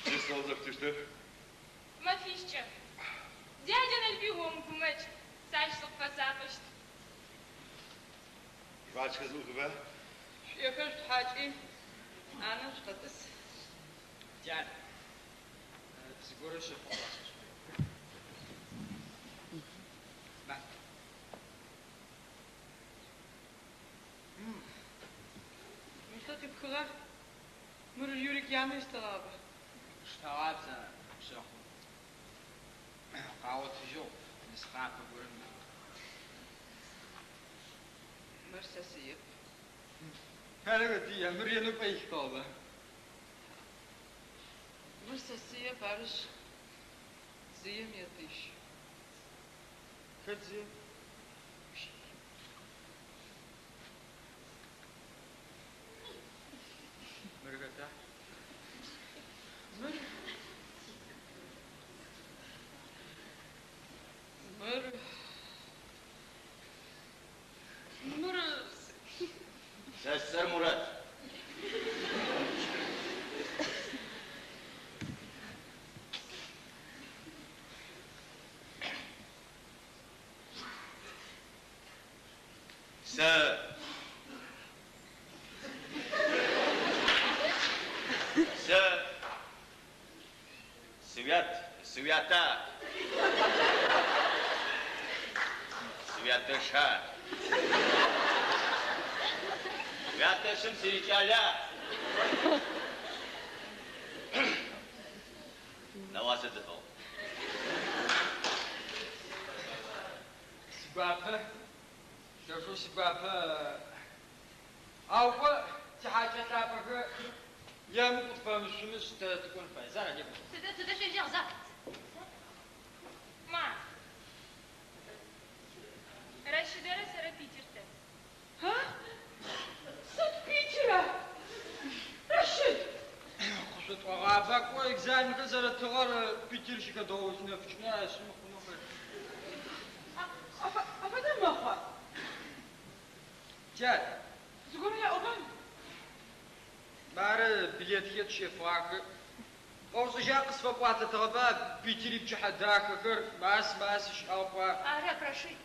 Джы сыгъ зэптыщтыр? Мэфищкӏэ. Дядя Налбый умыгумэкӏ, сэ ащ сыкъыфэсакъыщт. Жвачкэ зыӏухыбэ. Шъуӏэхэр шъутхьакӏи, ӏанэм шъукъэтӏыс. Тят, зыгорэ шъэф къыуасӏо сшӏоигъу. Ма. Мыр сэ къипхыгъа? Мыр Юрик янэ ыштэгъагъэба? Ыштэгъабза, пшъэхъу. Къагъотыжьыгъ, нысхъапэ горэм. Мыр сэ сыеп. Ары хэти ия, мыр ренэу пӏэ илъытыгъэба? Мыр сэ сыеп, арышъ, зыем етыжь. Хэт зыер? Мыр хэта? Мыр. Мыр. Мыр. Сэ сцӏэр Мурат. Сэ. Сэ. Сыуят, сыуята. Сыуятэша. Уятэшым сырикӏала. Нэӏуасэ тыфэхъу. Сигуапэ, лъэшэу сигуапэ. Ау кӏо, тихьакӏэ лъапӏэхэр емыкӏу къытфэмышӏумышӏ, тэ тыкӏон фае. Зара, некӏо. Тыдэ, тыдэ шъуежьагъ, Зар? Ма. Рэщыдэрэ сэрэ Питер тэкӏо. А? Сыд Питера? Рэщыд! Къышъотӏогъаба, кӏо, экзаменхэр зэрэтыгъэр Питер щыхэдгъэунэфыкӏынэу ащ мыхъунэу хэт. Афэдэ мэхъуа? Тят! Зыгорэ яӏоба? Мары билетхэр тщэфыгъахэ. Къэошӏэжьа къысфэпӏуатэтыгъэба Питер ипчыхьэ дахэхэр, мас, мас сыщыӏагъ пӏуа. Арэп, Рэщыд.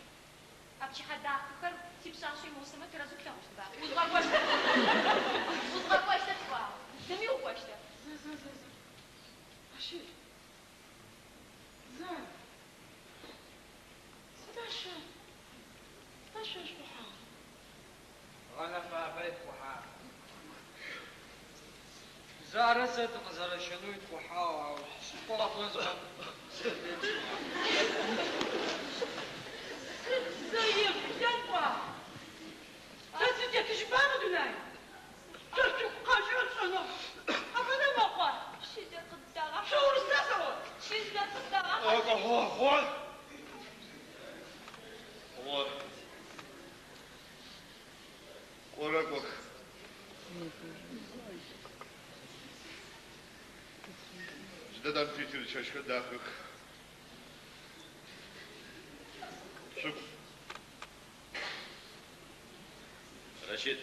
А пчыхьэ дахэхэр сипшъашъэ имыгъусэмэ тэрэзэу плъэгъущтба? Узгъэкӏощтэп. Узгъэкӏощтэп сӏуагъэ. Зыми укӏощтэп. Зэ, зэ, зэ, зэ. Рэщыд. Зэ. Сыда шъо? Сыда шъо шъухьагъ? Гъэнэфагъэ итхъухьагъ. Зарэ сэ тыкъызэрэщэнэу итхъухьагъ, ау шъыпкъэу къэпӏон зыхъум, студент сыхъугъэ. Сыд зэеблэн пӏуагъ? Тэ тытетыжьба мы дунаим? Шъо шъугу къэкӏырэр шъушӏэнэу афэдэ мэхъуа? Чылэр къыддагъахь. Шъоурыса сэӏо? Чылэр къыддагъахь. Хъо! Хъо! Кӏорэкӏох. Джыдэдэм Питер ичэщхэр дахэх. Шъукӏу. Рэщыд,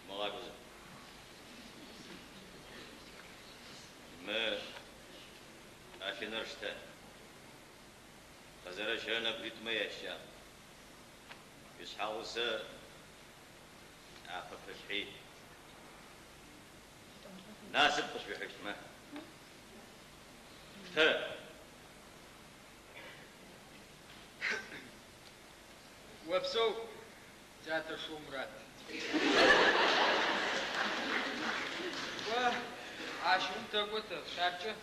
мыгъакӏозэ. ӏэлъыныр штэ. Къызэрэщэрэ нэбгыритӏумэ ящыкӏагъ. Уишъхьэгъусэ ӏапэ пылъхьи, насып къышъуихьыщтмэ. Штэ! Опсэу, тятэшэу Мурат. Кӏо, ащыгъум тэкӏо тэ, хъяркӏэ.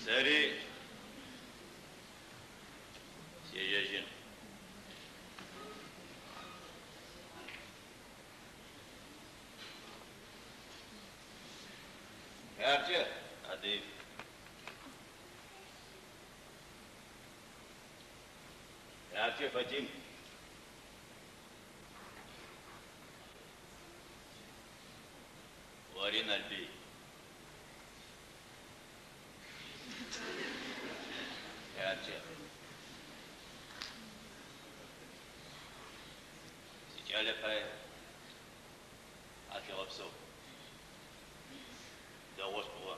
Сэри сежьэжьын. Хъяркӏэ, Адыиф. Хъяркӏэ, Фатим. Ори, Налбый. Хъяркӏэ. Сикӏалэ пае тхьашъуегъэпсэу. Дэгъоу спӏугъэ.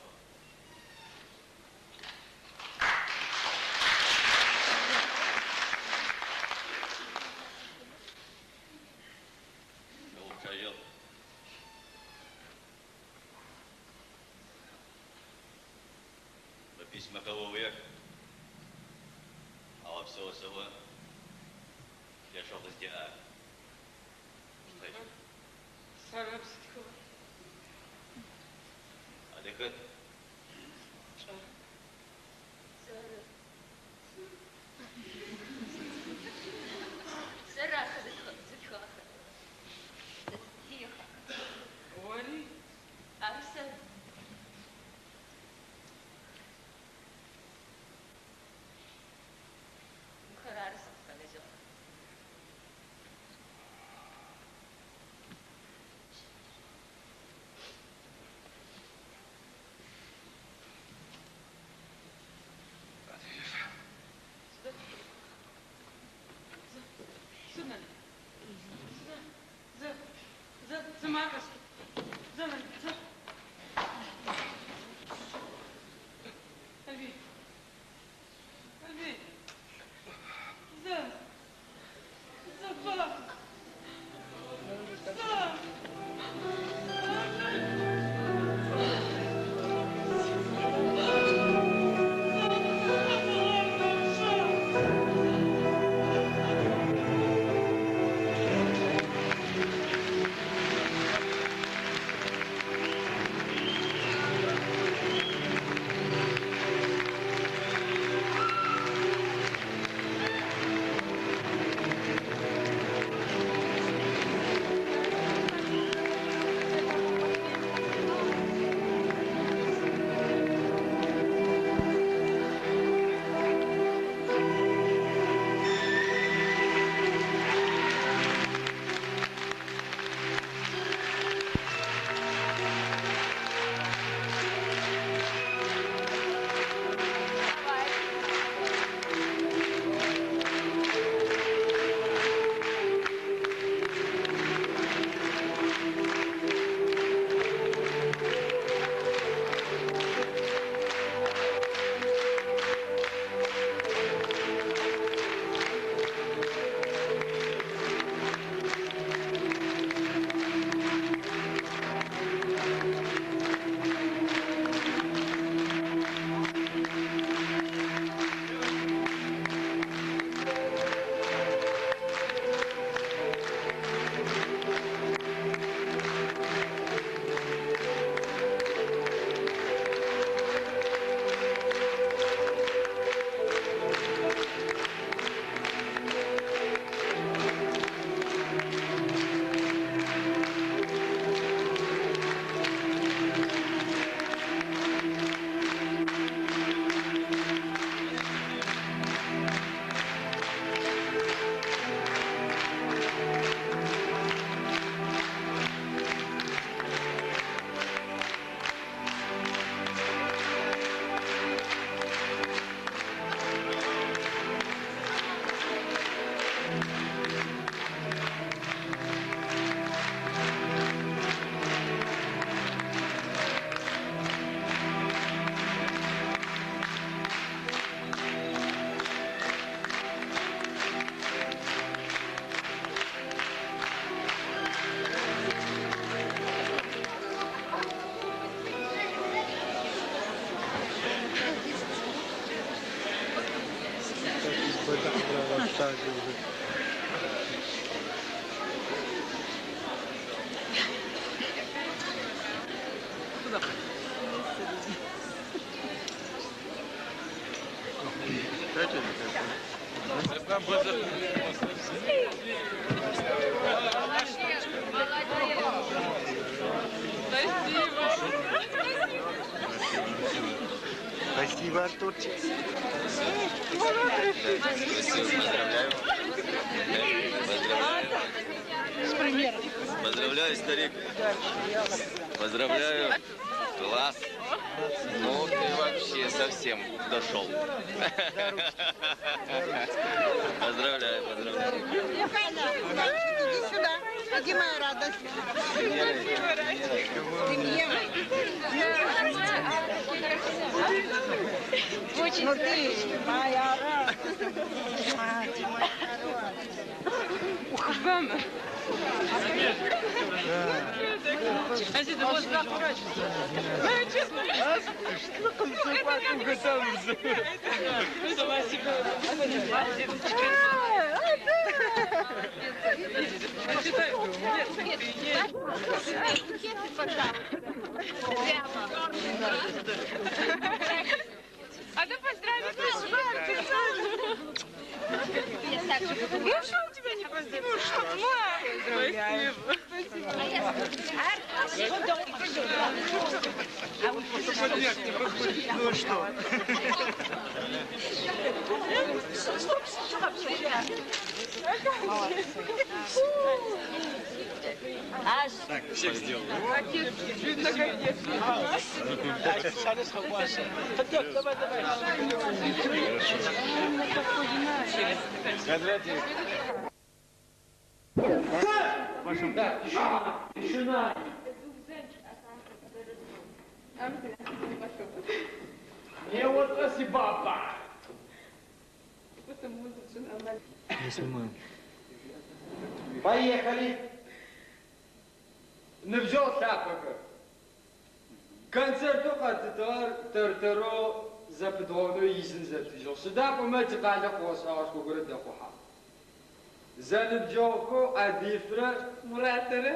Сщыгъупшэжьыгъ. Мы письмэхэр оуиех. Тхьауегъэпсэу осэӏо. Лъэшэу къыздеӏэх. Штэжь. Сэрэп зытхыгъэр. Адэ хэт? Сшӏэрэп. Сэры. Сэры ахэр зытхыгъэхэр. Сэ стхыгъэх ахэр. Ори? Ары сэры. Мыхэр ары сыкъызфэнэжьыгъэхэр. Спасибо, Артурчик. Поздравляю. С примером. Поздравляю, старик. Поздравляю. Класс. Ну, ты вообще совсем дошел. Поздравляю, поздравляю. Иди сюда. Иди, моя радость. Премьера. Ну ты моя радость. Мать моя Ухвама. А да поздравить Ну что у тебя не поздравил? Ну что, мам? Спасибо. Ну что? Так, всех сделал. Давай, давай. Да, тишина, тишина. Не вот баба. Не снимаю. Поехали. Ныбжьэгъу лъапӏэхэр. Концертэу къэтытыгъэр тэр-тэрэу зэпыдгъэунэу изын зэптыжьыгъ. Сыда пӏомэ тикъалэ хъугъэ-шӏагъэшхо горэ дэхъухьагъ. Зэныбджэгъухэу Адифрэ Муратэрэ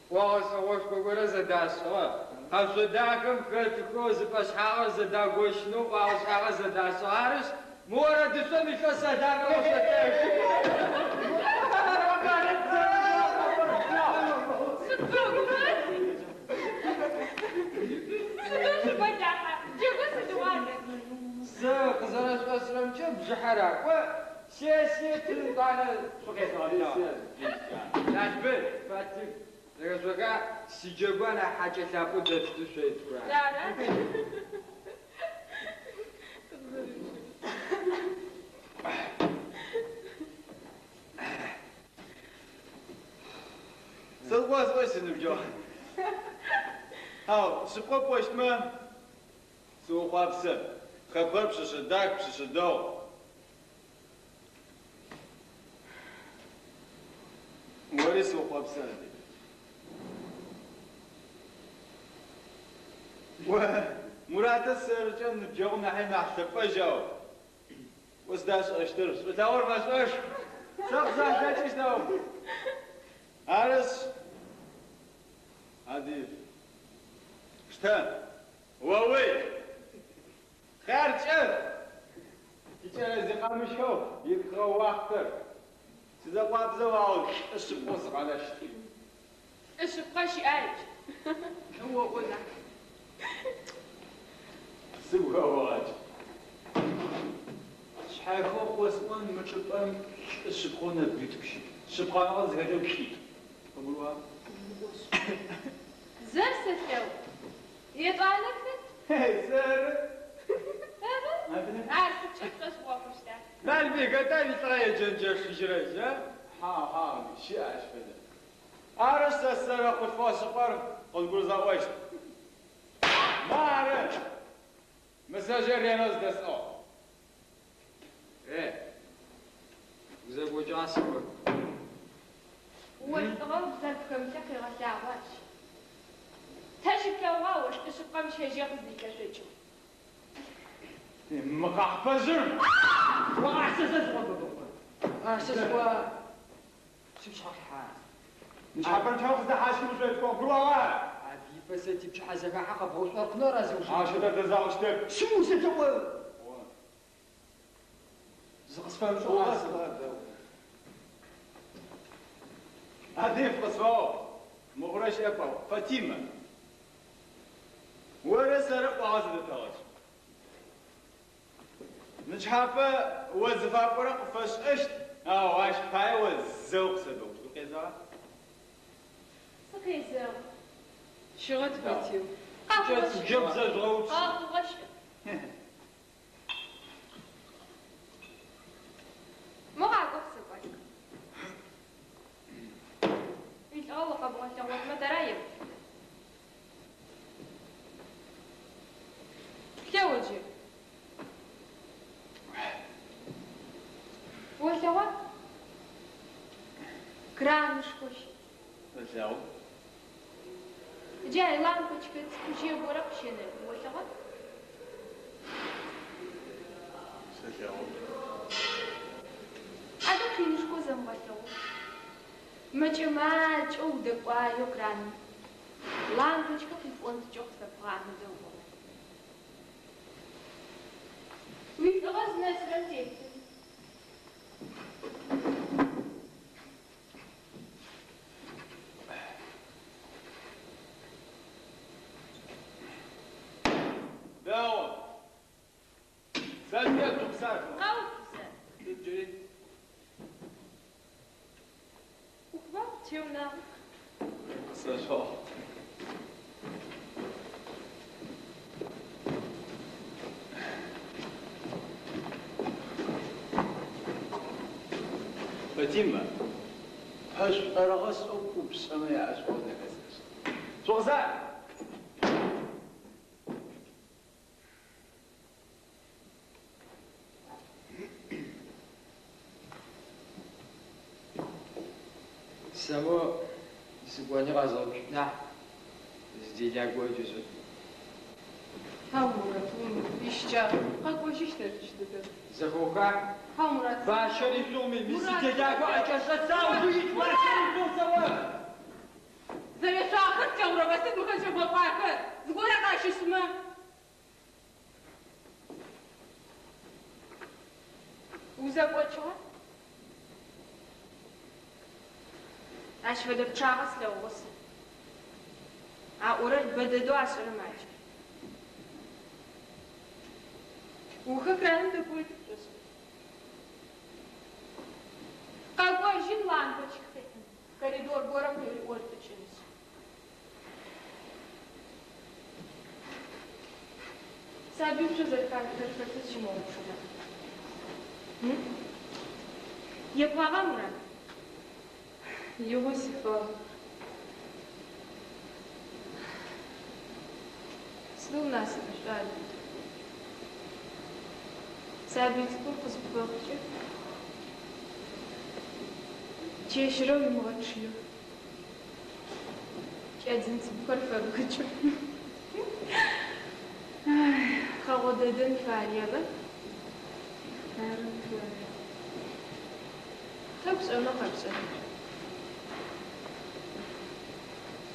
ӏуагъэшӏэгъошхо горэ зэдашӏыгъэ. Къэшъо дахэм хэтыхэу зы пӏэшъхьагъэр зэдагощынэу ӏуагъэшӏагъэр зэдашӏыгъ. Арышъ, мы орэдышъом илъэу сэламыр къышъотэхы. Сэ къызэрэшӏошӏырэмкӏэ бжыхьэр акӏо, сессие тын къанэ шъукъезгъэблэгъ. Налбый, Фатих, зэхэшъоха, сиджэгу анахь хьакӏэ лъапӏэу дэтыты шъоитхура. Сыдгъо сӏо синыбджэгъу. Хьау, шъыпкъэ пӏощтмэ, сыухъуапсэ. Хэкур пшъэшъэ дах, пшъэшъэ дэгъу. Ори сыухъуапсэ. О, Муратэ сэркӏэ ныбджэгъум нахьи нахь лъэпӏэжьэу. О сыда сшӏэщтыр? Шӏулъэгъур мэшӏэш. Сэ къысалъэкӏыщтэу. Арышъ, Адиф. Штэ. Оуй. Хъяркӏэ. Тикӏэрэ зикъэмыщэу ипхыгъэ уахътэр. Сызэкъуабзэу ау лӏы шъыпкъэу сыкъэнэщт. Лӏы шъыпкъэ щыӏэжь. Оӏо нахь. Сыгу хэогъэкӏ. Шъхьэхэу къосӏон мы чӏыпӏэм лӏы шъыпкъэу нэбгыритӏу щыт. Шъыпкъагъэ зыхэлъэу лӏитӏу. Къыбгурыӏуа? Зэр сэлъэгъу. Етӏуанэр хэт? Сэры. Ар сыткӏэ пшӏошъ хъущта? Налбый, хэта уилӏыгъэ еджэнджэшыжьырэжь, а? Хьау, хьау, щыӏ ащ фэдэ. Ары сэ сэрэ хъулъфыгъэ шъыпкъэр къызгурызгъэӏощт. Мары! Мы сэжьэр ренэу зыдэсӏыгъ. Э, узэгокӏыгъа сыгу. О лӏыгъэу зэрэпхэмылъыр къегъэлъагъо ащ. Тэ щыплъэгъуа о лӏы шъыпкъэм щэжьэ къыздилъэшъокӏэу? Мы къахьпэжъыр! Сэ сыпшъхьэ. Нычхьапэрынчъэу къыздэхьащхым ушӏоитхыгъ, къыбгурыӏуагъа? Адифэ сэ типчыхьэ зэхахьэ къэбгъэушӏоркъынэу разы Ащ фэдэ дэзагъэщтэп. Сыу сэлъэӏо. Зыкъысфэмышӏыгъа? Адыф къысфэгъэгъу. Мыхъурэ щыӏэп, ау Фатима. Орэ сэрэ ӏуагъэ зэдэтэгъэшӏ. Нычхьапэ о зыфапӏорэр къыпфэсшӏэщт, ау ащ пае о зэу къысэбэкӏущт. Укъезэгъа? Сыкъезэгъы. Щыгъэт, Фатим. Къэхъугъэ щыӏэп. Джэгу зэжъугъэуцу. Къэхъугъэ щыӏэп. Мо къакӏо къысэкӏуалӏ. Уилӏыгъэ о къэбгъэлъэгъотмэ тэра еплъытэ. Плъэ о джы. Олъэгъуа? Кранышхо щыт. Сэлъэгъу. Джа лампочкэ цӏыкӏужъые горэ къыщэнэфы, олъэгъуа? Сэлъэгъу. Адэ къинышхо зэмыгъэлъэгъу. Мэкӏэ-макӏэу удэкӏуаеу краным лампочкэ къипӏонтӏыкӏэу къысэпгъанэ дэгъугъэ. Уилӏыгъэ зынэсырэм теплъын. Дэгъу. Сэ тупсаф. Къэуцу зэ. Сыд джыри? Ӏухба, теунагъ. Къысэшъогъ. Фатима, пэшӏорыгъэшъэу ӏупшӏэмэ яӏэшӏугъэ зэхэсэшӏэ. Шъугъза! Сэ мо сыкӏони къэзгъэуцут нахь, зыделагоу джыжъы. Хьау, Мурат, ищыкӏагъэп. Къэкӏожьыщт ар джыдэдэм. Зэхоха? Хьау, Мурат. Бащэри шъугъми, ми Мурат! сиделаго ӏэкӏэшӏэ сау ит бащэри шъугъ сэӏо! Зэрешъуагъэхэр плъэгъурэба, сыд мыхэр зыкӏэбгъэкӏуахэр? Зыгорэ къащышӏымэ? Узэкӏокӏыгъа? Ащ фэдэ пчъагъэ слъэгъугъэ сэ. Аӏорэр бэ дэдэу ашӏэрэ макӏэ. Ухэ краным дэкӏоекӏи пшӏошӏа? Къэкӏожьын лампочкэ къихьын, коридор горэм къиӏотыкӏынышъ. Сабый шъо зэрэхэлъыр зыщымыгъупшэба? Епӏуагъа, Мурат? Игъо сифагъ. Сыдэу насыпышӏуа Албыд. Сабый цӏыкӏур къызыпфэхъукӏэ, чэщырэ уимыгъэчъыеу, кӏэдзын цӏыкӏухэр фэбгыкӏэу. Тхъэгъо дэдэн фаеба? Ары, фае. Тӏэкӏу шӏэмэ къэпшӏэн.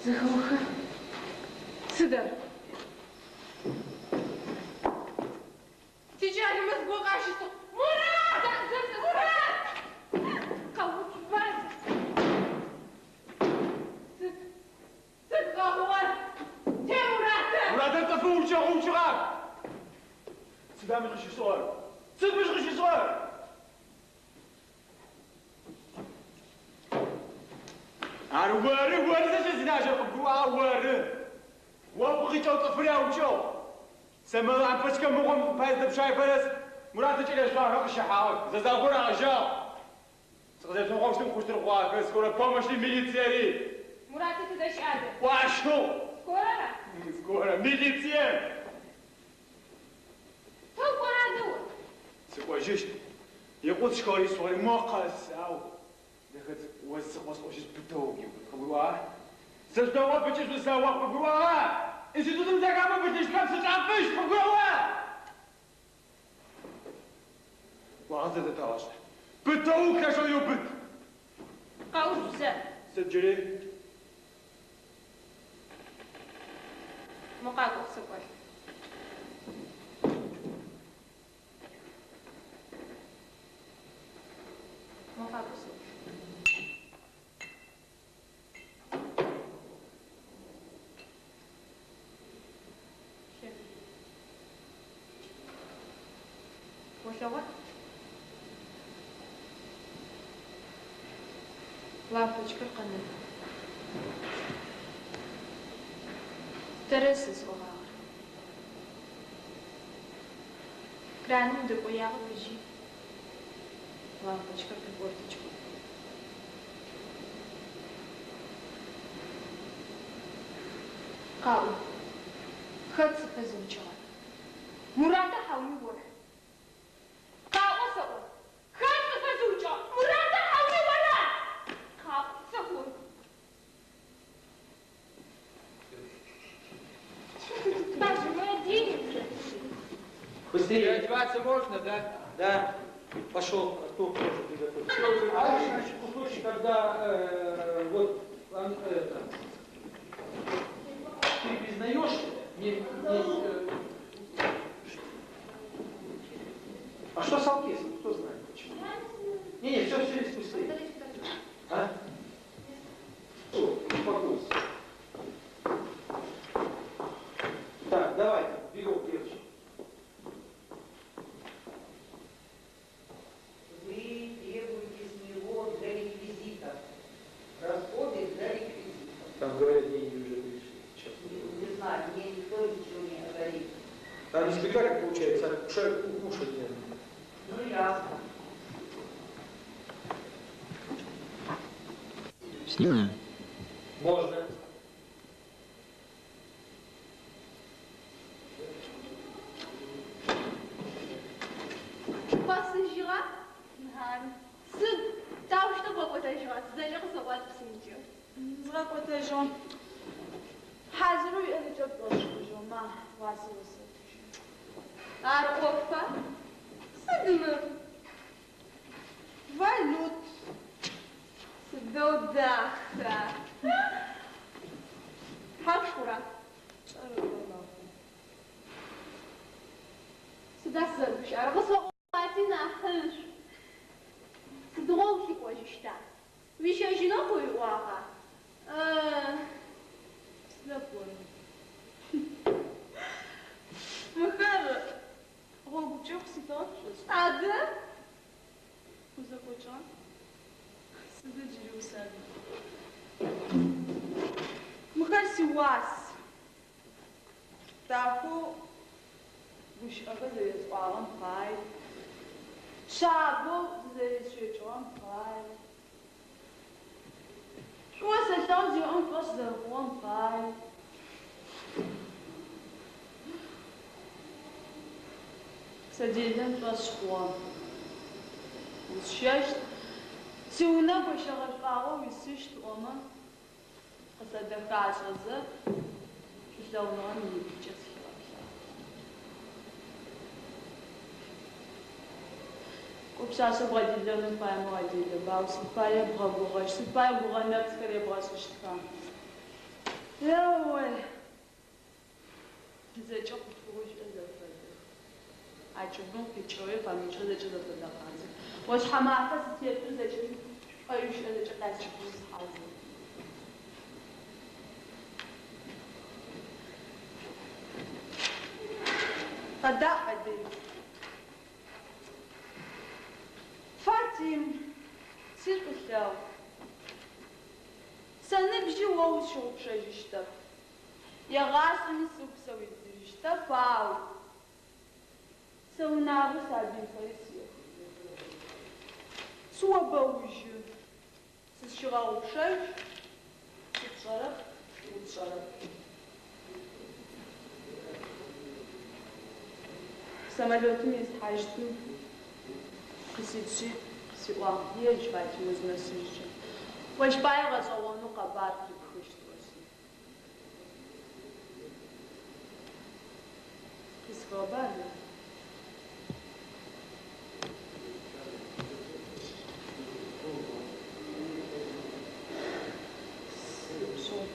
Зэхэоха? Сыд ар? Тикӏалэмэ зыгорэ къащышӏыгъ. Мурат! Мурат! Къэуцуба! Сыд? Сыд къэхъугъэр? Те Муратэ! Муратэ цӏыфы укӏыгъ, укӏыгъап! Сыда мыщ къыщышӏыгъэр? Сыд мыщ къыщышӏыгъэр? Ар оры, оры зэкӏэ зилажьэр къыбгурыӏуагъа, оры! О пкъы къикӏэу цӏыфыр яукӏыгъ. Сэ мы лампочкэ мыгъом пае зыдэпщаефэрэс Муратэ кӏэлэ ешъуагъэхэр къыщыхьагъэх, зэзао рагъэжьагъ. Сыкъызэшъогъощтым хъущтыр хъугъахэ, скорэ помощи милициери. Муратэ тыдэ щыӏадэ? Ӏуащыгъ! Скорэра? Скорэ, милицием! Тэ укӏора адэ о? Сыкӏожьыщт. Икъун сшхыгъэри сшъугъэри мо къэсау. Дэхэ цӏыкӏу, о зыкъосӏощт пытэу уиубыт къыбгурыӏуагъа? Сышъогъоп ыкӏи шъусэгъоп къыбгурыӏуагъа? Институтым зэхафэ пылъыщтхэм сычӏафыщт къыбгурэӏуа? Уагъэ зэдэтэгъэшӏэ. Пытэу лъэшэу иубыт. Къэуцу зэ. Сыд джыри? Мо къакӏо къысэкӏуалӏ. Олъэгъуа? Лампочкэр къэнэфы. Тэрэз зысӏогъагъэр. Краным удэкӏоягъэп ыджи лампочкэр къипӏотыкӏыгъэп. Къаӏо, хэт цӏыфыр зыукӏыгъэр? Мурата хьауми ора? Къаӏо сэӏо, хэт цӏыфыр зыукӏыгъэр? Мурата хьауми ора? Къаӏо сэӏо. Папа, мы оденемся. Быстрее. Одеваться можно, да? Да. Пошел, Артур тоже приготовься. А в когда вот это, ты признаешь, не, а что с Алкесом? Кто знает почему? Не, все, все здесь пустые. А? О, успокойся. Так, давай, бегом, девочки. Вы требуете с него для реквизитов. Расходы для реквизитов. Там говорят, деньги уже пришли. Сейчас. Не знаю, мне никто ничего не говорит. Там не спектакль получается, а кушанье. Ну, ясно. Снимаем. Можно. Къэсыжьыгъа? Сыд? Таущтэу бгъэкӏотэжьыгъа? Зэкӏэ къысэӏуат псынкӏэу. Згъэкӏотэжьыгъэм. Хьазырэу иӏэ зэкӏэ пшӏошъхъужьыгъ, ма, уасэ осэтыжьы. Ар ӏофа? Сыд мыр? Валют. Сыдэу даха. Хьапшхура? Сыда сызэрыгущыӏэрэр? Къысэӏуати нахьышӏу. Сыдигъо улъыкӏожьыщта? Уищэжьынэу къыуиӏуагъа? Сыда пӏон? Мыхэр гъогупкӏэ къыситыгъэх пшӏошӏа? Адэ? Узэкӏокӏыгъа? Сыда джыри усабый? Мыхэр сиуас. Дахэу гущыӏэхэр зэресӏуагъэм пай. Шъабэу зызэресщэкӏыгъэм пай. Шӏуо сэлъэгъу зиӏэм шӏошъ зэрэхъугъэм пай. Сэ делэм шӏошъ хъугъэм. Усщэщт. Сиунэ гощэгъэшӏуагъэу уисыщт ыӏомэ, къысэдэхашӏэзэ, шӏулъэгъуныгъэм иеплъыкӏэ сыхигъэплъагъ. Кӏо пшъашъэ бгъэделэнэу фаемэ уаделэба, ау сыд пае бгъэгугъэщт, сыд пае гугъэ нэпцӏхэр ебгъэшӏыщтха? Еой! Зэкӏэ хъулъфыгъэу щыӏэр зэфэдэх. Акӏыбым къикӏыгъи къэмыкӏыгъи зэкӏэ зэфэдэ къабзэх. Ошъхьэмафэ сытетэу зэкӏэми шӏоеу щыӏэр зэкӏэ къясчыпыжьы сыхьазыр. Къэдаӏу, Адыл. Фатим, сишӏулъэгъу. Сэ ныбжьи о усщыгъупшэжьыщтэп. Егъашӏэми сыгу сэ уидзыжьыщтэп, ау сэ унагъуи сабыйхэри сиӏэх. Сыобэужьы. Сызщыгъэгъупшэжь, сыпшӏэрэп, утшӏэрэп. Самолетым исхьащтым къыситщи, къысиӏуагъ, Едж, Фатим, узнэсыжькӏэ. Ощ пае гъэшӏэгъонэу къэбар къипхыщт ӏоси. Къисхыгъэба ар? Сыпшъыгъ.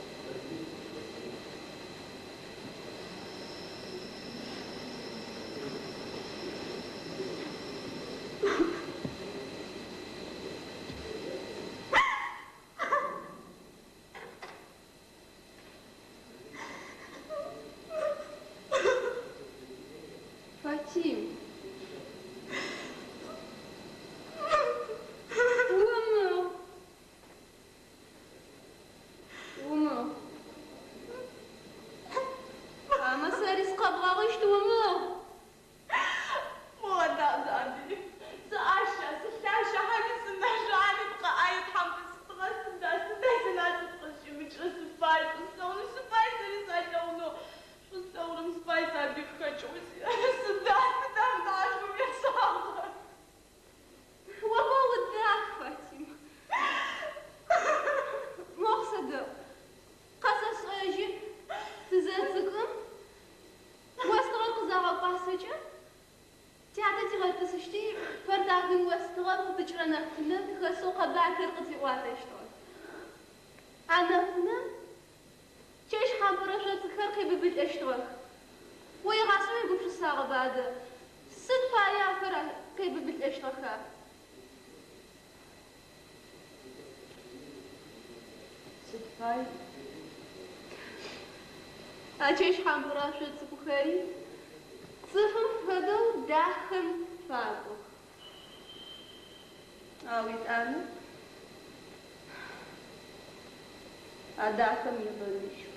нэфынэм тыхэсэу къэбархэр къытфиӏуатэщтыгъэх. А нэфынэм чэщ хьампӏырэшъо цӏыкӏухэр къебыбылӏэщтыгъэх. О егъашӏэм уегупшысагъэба адэ, сыд пае ахэр къебыбылӏэщтыгъэха? Сыд пай? А чэщ хьампӏырашъо цӏыкӏухэри цӏыфым фэдэу дахэм факӏох. Ау етӏанэ а дахэм ебэныжьых.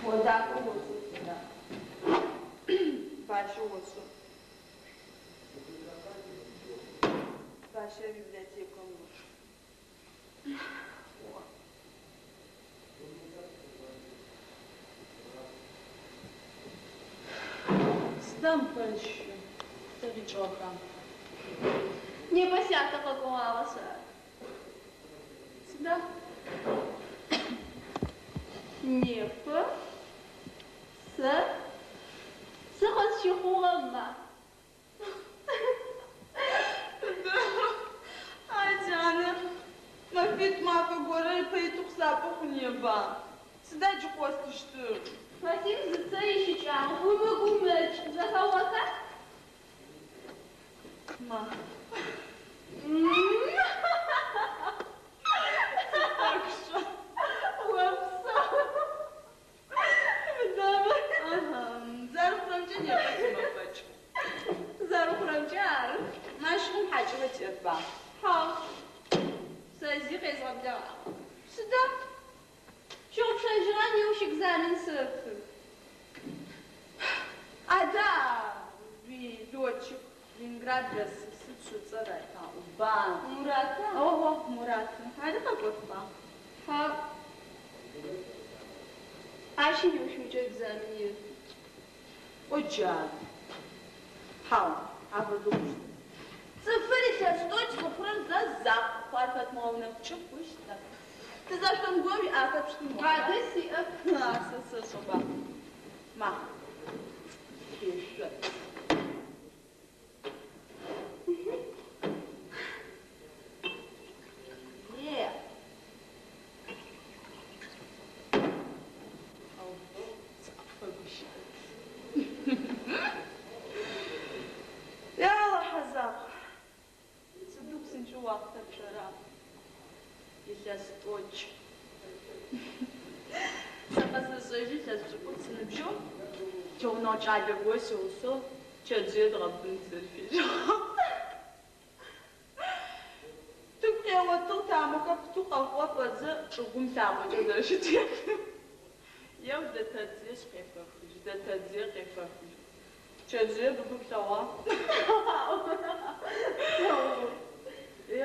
О дахэу оцӏыф, дах. Бащэу ошӏэ. Бащэ библиотекэм ош. Сыда мыхэр зыщыщыр? Тэ къикӏыгъэха? Непэ сятэ къэкӏогъагъэшъ ары. Сыда? Непэ сэ сыкъызщыхъугъэ маф. Ай, тянэ, мэфитӏу мафэ горэ ыпэ итэу къысапӏо хъунеба? Сыда джы къыостыщтыр? Фатим, зыцэ ищыкӏагъэп, умыгумэкӏ, зэхэоха? Ма. Зэрэхъурэмкӏэ непэ тимэфэкӏ. Зэрэхъурэмкӏэ ары. Ащыгъум хьакӏэхэр тиӏэба? Хьау. Сэ зи къезгъэблэгъагъэп. Сыда? Пщыгъупшэжьыгъа неущ экзамен сэты. Адэ уилетчик Ленинград дэсыр сыд ыцӏэр аӏуба? Мурата? Ого, Мурат. Ари къэкӏотба? Хьау. Ащи неущмыкӏэ экзамен еты. О джары. Хьау, афэдэу хъущтэп. Цӏыфыр илъэс тӏокӏ зыхъурэр зэ закъу, ар хэтымыгъэунэфыкӏы хъущтэп. Тызэшъон горэ уиӏахэпщтын. Адэ сиӏэп. А, сэ сэшӏэба. Ма, тешъот. Е. Сыкъыпфэгущыӏэт. Я Алахьэ закъу. Сыдэу псынкӏэу уахътэр чъэра? Илъэс тӏокӏ. Сэ къэсэшӏэжьы илъэс пшӏыкӏутӏу сыныбжьэу тигъунэгъу кӏалэ горэ сигъусэу чэтжъые дгъэбын тызэрыфежьэгъагъ. Тыгу къеотыгъ, тамэхэр пытэу къэхъугъэ фэдзэ чӏыгум лъакъокӏэ зэрэщытелъым. Еу, дэтэдзыешъ къефэхыжьы, дэтэдзые къефэхыжьы. Чэтжъые быбы плъэгъуа?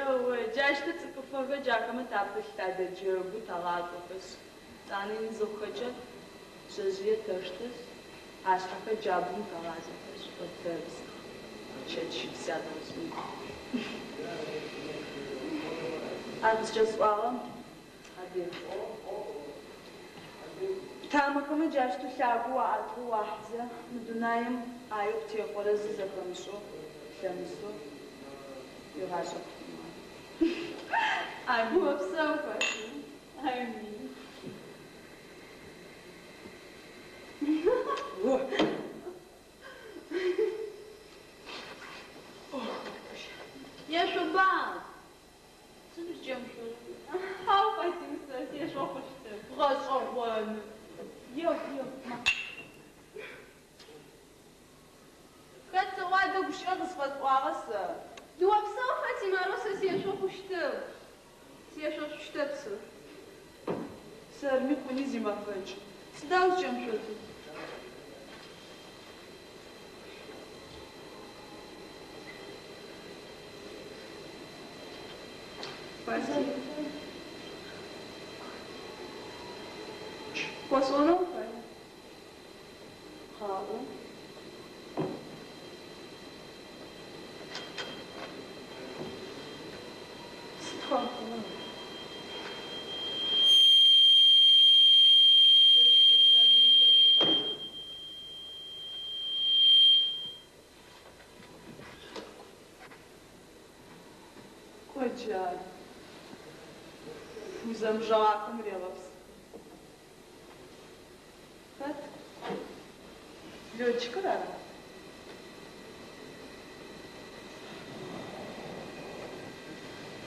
Еу, джащтэу цӏыкӏуфэхэ джахэмэ тапылъ, тадэджэгу, тэгъашӏохэшъ. Етӏанэ ин зыхъухэкӏэ шъэжъые тэштэшъ, ашъхьэхэр джабгъум тэгъазэхэшъ, къытэбзых. Чэт щыпс ядгъэшӏын. Ар къызкӏэсӏуагъэм, Адэ. Тамэхэмэ джащтэу лъагэу аӏэтэу уахьызэ, мы дунаим ӏаеу птехъорэ зы зэхэмышӏэу, лъэмысэу уигъашӏэ къыхьынугъэ. Амин. Опсэу, Фатим. Амин. Ешъоба! Сыд узкӏемышъорэр? Хьау, Фатим, сэ сешъо хъущтэп. Гъэшӏэгъоны. Еу, еу, ма. Хэт сэӏо адэ гущыӏэ къысфэсӏуагъэ сэ? Опсэу, Фатим, арэу сэ сешъо хъущтэп. Сешъошъущтэп сэ. Сэрми хъуни зимэфэкӏ. Сыда узкӏемышъотыр? Фатим. Къосӏонэу уфая? Къаӏо. Сыд къэхъугъа? Сэ сшъо сабый хэшъухьагъ. О джары. Узэмыжэгъахэм регъэпсыхы. Хэт? Летчикыр ара?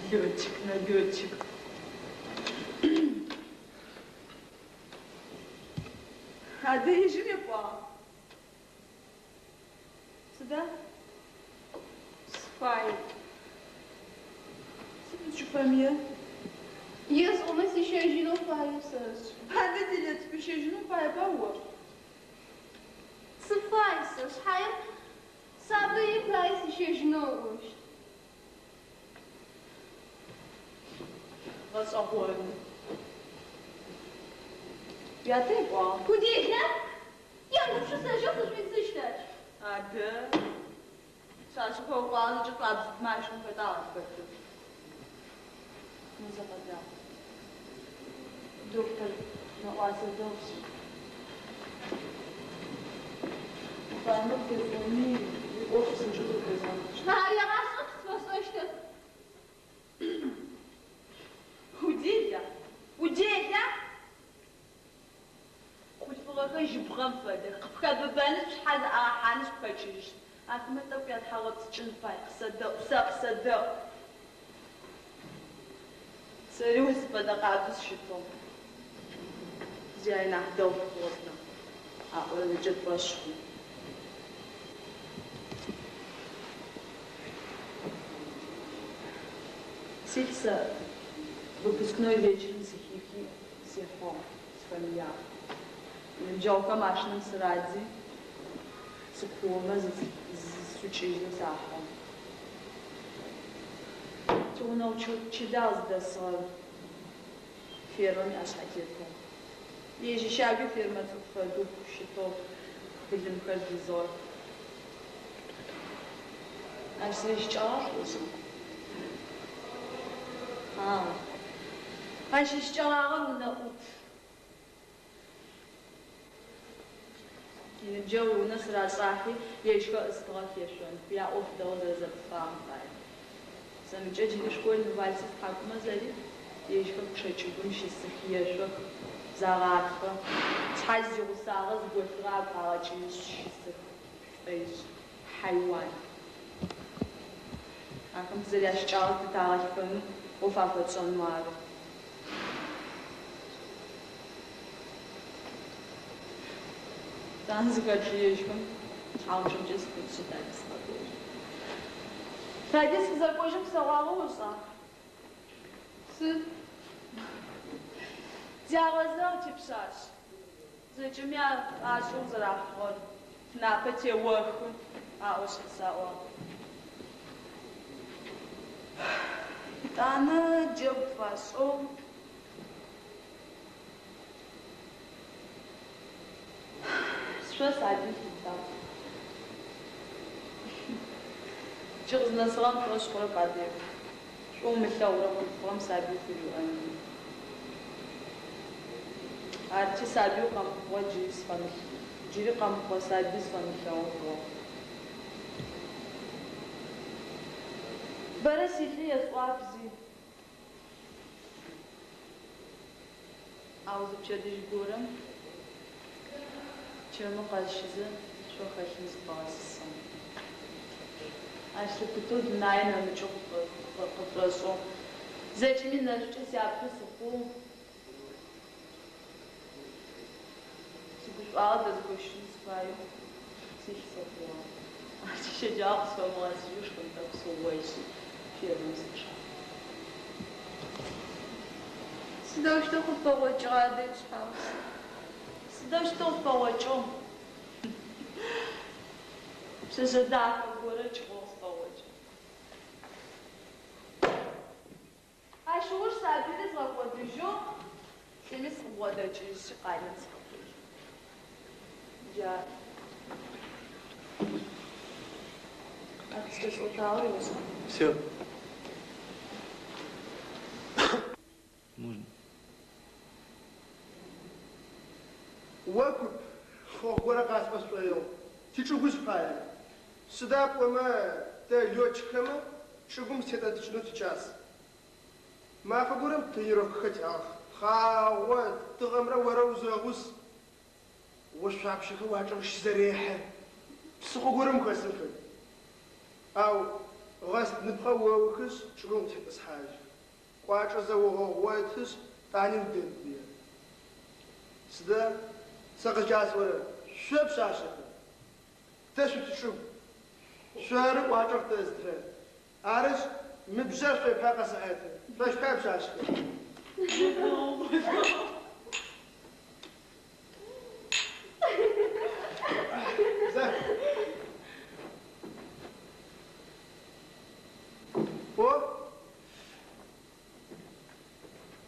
Летчик на летчик. Адэ ежьым епӏуагъ. Сыда? Сыфаеп. Сыд узкӏыфэмыер? Есӏомэ сищэжьынэу фаеу сэшӏы. Адэ делэ цӏыкӏу уищэжьынэу фаеба о? Сыфай сэ, шъхьаем сабыим пае сищэжьынэу ыӏощт. Гъэшӏэгъоны. Уятэ епӏуагъ. Уделэ? Емыгупшысэжьэу сышӏуидзыщт ащ. Адэ, пшъашъэ хэукъуагъэ зыкӏэ шӏуабзытмэ ащыгъум хэта къытхэтыр? Музэ къэдаӏу. Доктор нэӏуасэ дэгъу сиӏ. Уфаемэ къысеӏоми, уиӏоф псынкӏэу зэблэзгъэкӏыщт. Ар егъашӏэм сфэшӏэщтэп. Удела? Удела? Хъулъфыгъэхэр жьыбгъэм фэдэх, къыпхэбыбэнышъ, пшъхьэ зэӏагъэхьанышъ, пхэкӏыжьыщт. Ахэмэ тӏэкӏу уятхьагъэпцӏыкӏын фай, къысэдэӏу, сэ къысэдэӏу. Сэри о сыпфэдэ къабзэу сыщытыгъ. Зи ай нахь дэгъу тыхъугъэп нахь, аӏорэр зэкӏэ тшӏошъ хъу. Силӏ сэ выпускной вечерым сыхихи, сихьыгъ, сыфэмыягъ. Ныбджэгъухэм машинэм сырадзи, сыкуомэ зысукӏыжьынэу сахьыгъ. Тигъунэгъу чылагъ зыдэсыгъэр, фермэм иӏэшъхьэтетыгъ. Ежь ищагуи фермэ цӏыкӏу фэдэу щытыгъ, былымхэр дизыгъэх. Ащ зэрищыкӏагъэр шъошӏа? Хьау. Ащ ищыкӏэгъагъэр унэӏут. Иныбджэгъу иунэ сырачӏахьи, ежьхэр ӏыстыгъэх ешъонхэу, яӏоф дэгъоу зэрэзэпыфагъэм пае. Сэ мыкӏэ джыри школьный вальсыр стхьакӏумэ зэрит, ежьхэр пчъэ кӏыбым щысых, ешъох, загъатхъэ. Шъхьадж зигъусагъэ зыголъыгъэ агу къагъэкӏыжьышъ щысых, шӏоижъ, хьайуан. Ахэм тызэрящыкӏагъэр тытагъэлъфэнэу, ӏоф афэтшӏэнэу ары. Тан зыхэчъыежьхэм, шъхьэгъупчъэмкӏэ сыпытшъы тади сыкъэкӏожьы. Тади сыкъызэкӏожьым къысэӏуагъэу ошӏа? Сыд? Зягъэзэгъ, типшъашъ. Зэкӏэми ашӏэу зэрахьыгъэр, тынапэ теохы, аӏошъ къысаӏуагъ. Етӏанэ джэгу тфашӏыгъ. Сшъо сабый хидзагъ. Джы къызнэсыгъэм пшӏошъ хъурэп Адыгэ. Шӏу умылъэгъурэ хъулъфыгъэм сабый фыриӏоныр. Арти сабыеу къэмыхъугъэ джыри сфэмылъ джыри къэмыхъугъэ сабый сфэмылъэгъу хъугъэ. Бэрэ силӏи есӏуагъэп зи. Ау зы пчэдыжь горэм чэмыр къэсщызэ сшъо хэлъым зыфэгъэсысыгъ. Ащ лъыпытэу дунаир нэмыкӏэу къышӏошӏыгъ. Зэкӏэми нэшӏукӏэ сяплъэу сыхъугъ. Сигушӏуагъэ дэзгощын сыфаеу силъ сыхъугъэ. Ащ щэджагъо къысфэмыгъэсыжьэу шхын тӏэкӏу сыугъоишъи, фермэм сычъагъ. Сыдэущтэу къыппэгъокӏыгъа адэ уишъхьэгъусэ? Сыдэущтэу къыспэгъокӏыгъ? Пшъэшъэ дахэ горэ кӏыгъоу къыспэгъокӏыгъ. Ащ ыуж сабыйри згъэкӏодыжьыгъ, лӏыми сыкъыбгъодэкӏыжьи, къалэм сыкъэкӏожьыгъ. Джары. Ар къызкӏэсӏотагъэр ошӏа? Все. Можно. О куп, хъохъу горэ къасӏо сшӏоигъу, тичӏыгужъ пае. Сыда пӏомэ тэ летчикхэмэ чӏыгум зытетӏэтыкӏынэу тикӏас. Мафэ горэм тренировкэхэр тиӏагъэх. Тхъагъо, тыгъэмрэ орэ узэгъус. Ошъуапщэхэр уачӏэгъ щызэрехьэ. Псыхъо горэм ухэсым фэд. Ау гъэстыныпхъэ оухышъ, чӏыгум утетӏысхьажьы. Кӏуачӏэ зэогъэгъотышъ, тӏани удэбые. Сыда сэ къызкӏасӏорэр, шъо пшъашъэхэр, тэ шъутичӏыгу, шъоры кӏуачӏэр къытэзытырэр. Арышъ, мы бжъэр шъо пае къэсэӏэты. Шъощ пае пшъашъэхэр. Зэ. О,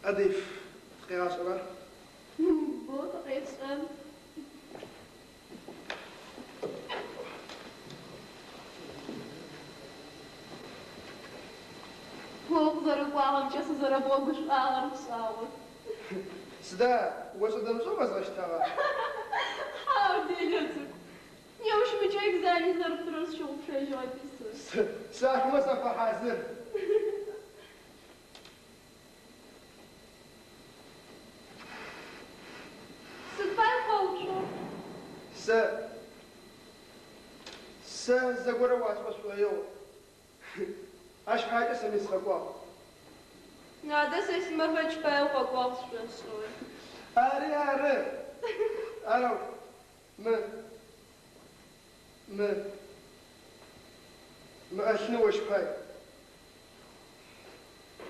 Адыиф, тыкъегъашӏэба? Боу тыкъешӏэн. О укъызэрэкӏуагъэмкӏэ сызэрэбгъэгушӏуагъэр пшӏагъот. Сыда, ошӏэ-дэмышӏэу къэзгъэщтагъа? Хьау, делэ цӏыкӏу. Неущ мыкӏэ экзамен зэрэптырэр сщыгъупшэжьыгъэти сы. Сэ ахэмэ сафэхьазыр. Сыд пае укъэуцугъ? Сэ. Сэ зэгорэ уасӏо сшӏоигъу. Ащ паекӏэ сэми сыкъэкӏуагъ. Адэ сэ симэфэкӏ пае укъэкӏуагъ сшӏошӏыгъи. Ари ары. Арэу. Мы. Мы. Мы ӏэлъыныр ощ пай.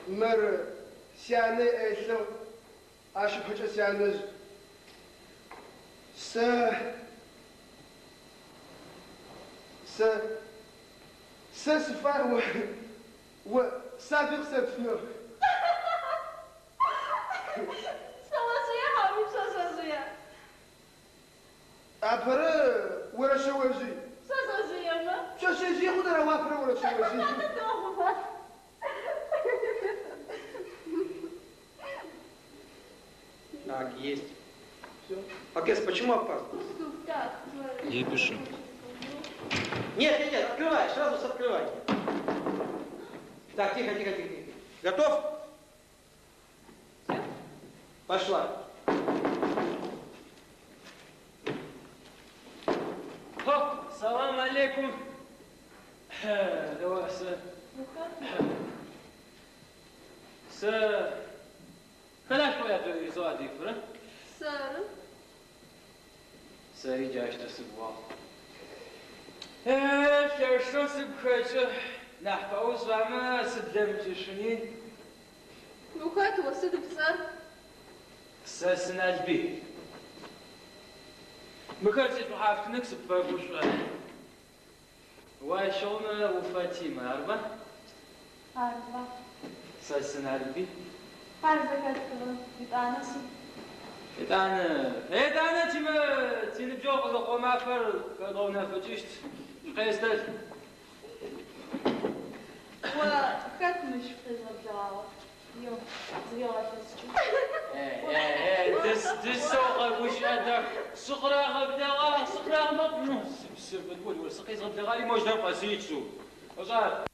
Мыр сянэ иӏэлъыгъ, ащ ыпэкӏэ сянэжъ. Сэ. Сэ. Сэ сыфай о. О сабый къысэптынэу. Шъэожъые хьауми пшъэшъэжъыя? Апэрэ орэшъэожъый. Пшъэшъэжъыемэ? Пшъэшъэжъые хъун ау апэрэ орэшъэожъый. Дэгъуба. Так, есть. Все. Акес, почему опаздываешь? Я пишу. Нет, нет, нет, открывай, сразу с открывания. Так, тихо, тихо, тихо, тихо. Готов? Пошла. Хоп, салам алейкум. Давай, сэ. Сэ. Хэта шъуӏуа ятӏонэрэ Адыифрэ? Сэры. Сэри джаущтэу сыгугъагъ. Лъэшэу сыгу хэкӏы. Нахь пэӏоу сшӏамэ, сыблэмыкӏышъуни. Ухэт о, сыд пцӏэр? Сэ сы Налбый. Мыхэр сишӏухьафтыных, сыпфэгушӏо. Уащыгъум у Фатима, арба? Арба. Сэ сы Налбый. Ар зэхэтхыгъэ, етӏанэ сыд? Етӏанэ, етӏанэ тимэ тиныбджэгъу къызыхъугъэ мафэр хэдгъэунэфыкӏыщт. Шъукъестэлӏ. О хэт мыщ къезгъэблэгъагъэр? Еу, зырегъэлъэскӏы. Дыс, дысэу къэгущыӏэ дах. Сыкъырагъэблэгъагъ, сыкъырагъэмэ, сыкъезгъэблэгъари мощ дэм къэсыикӏ. Ошӏа?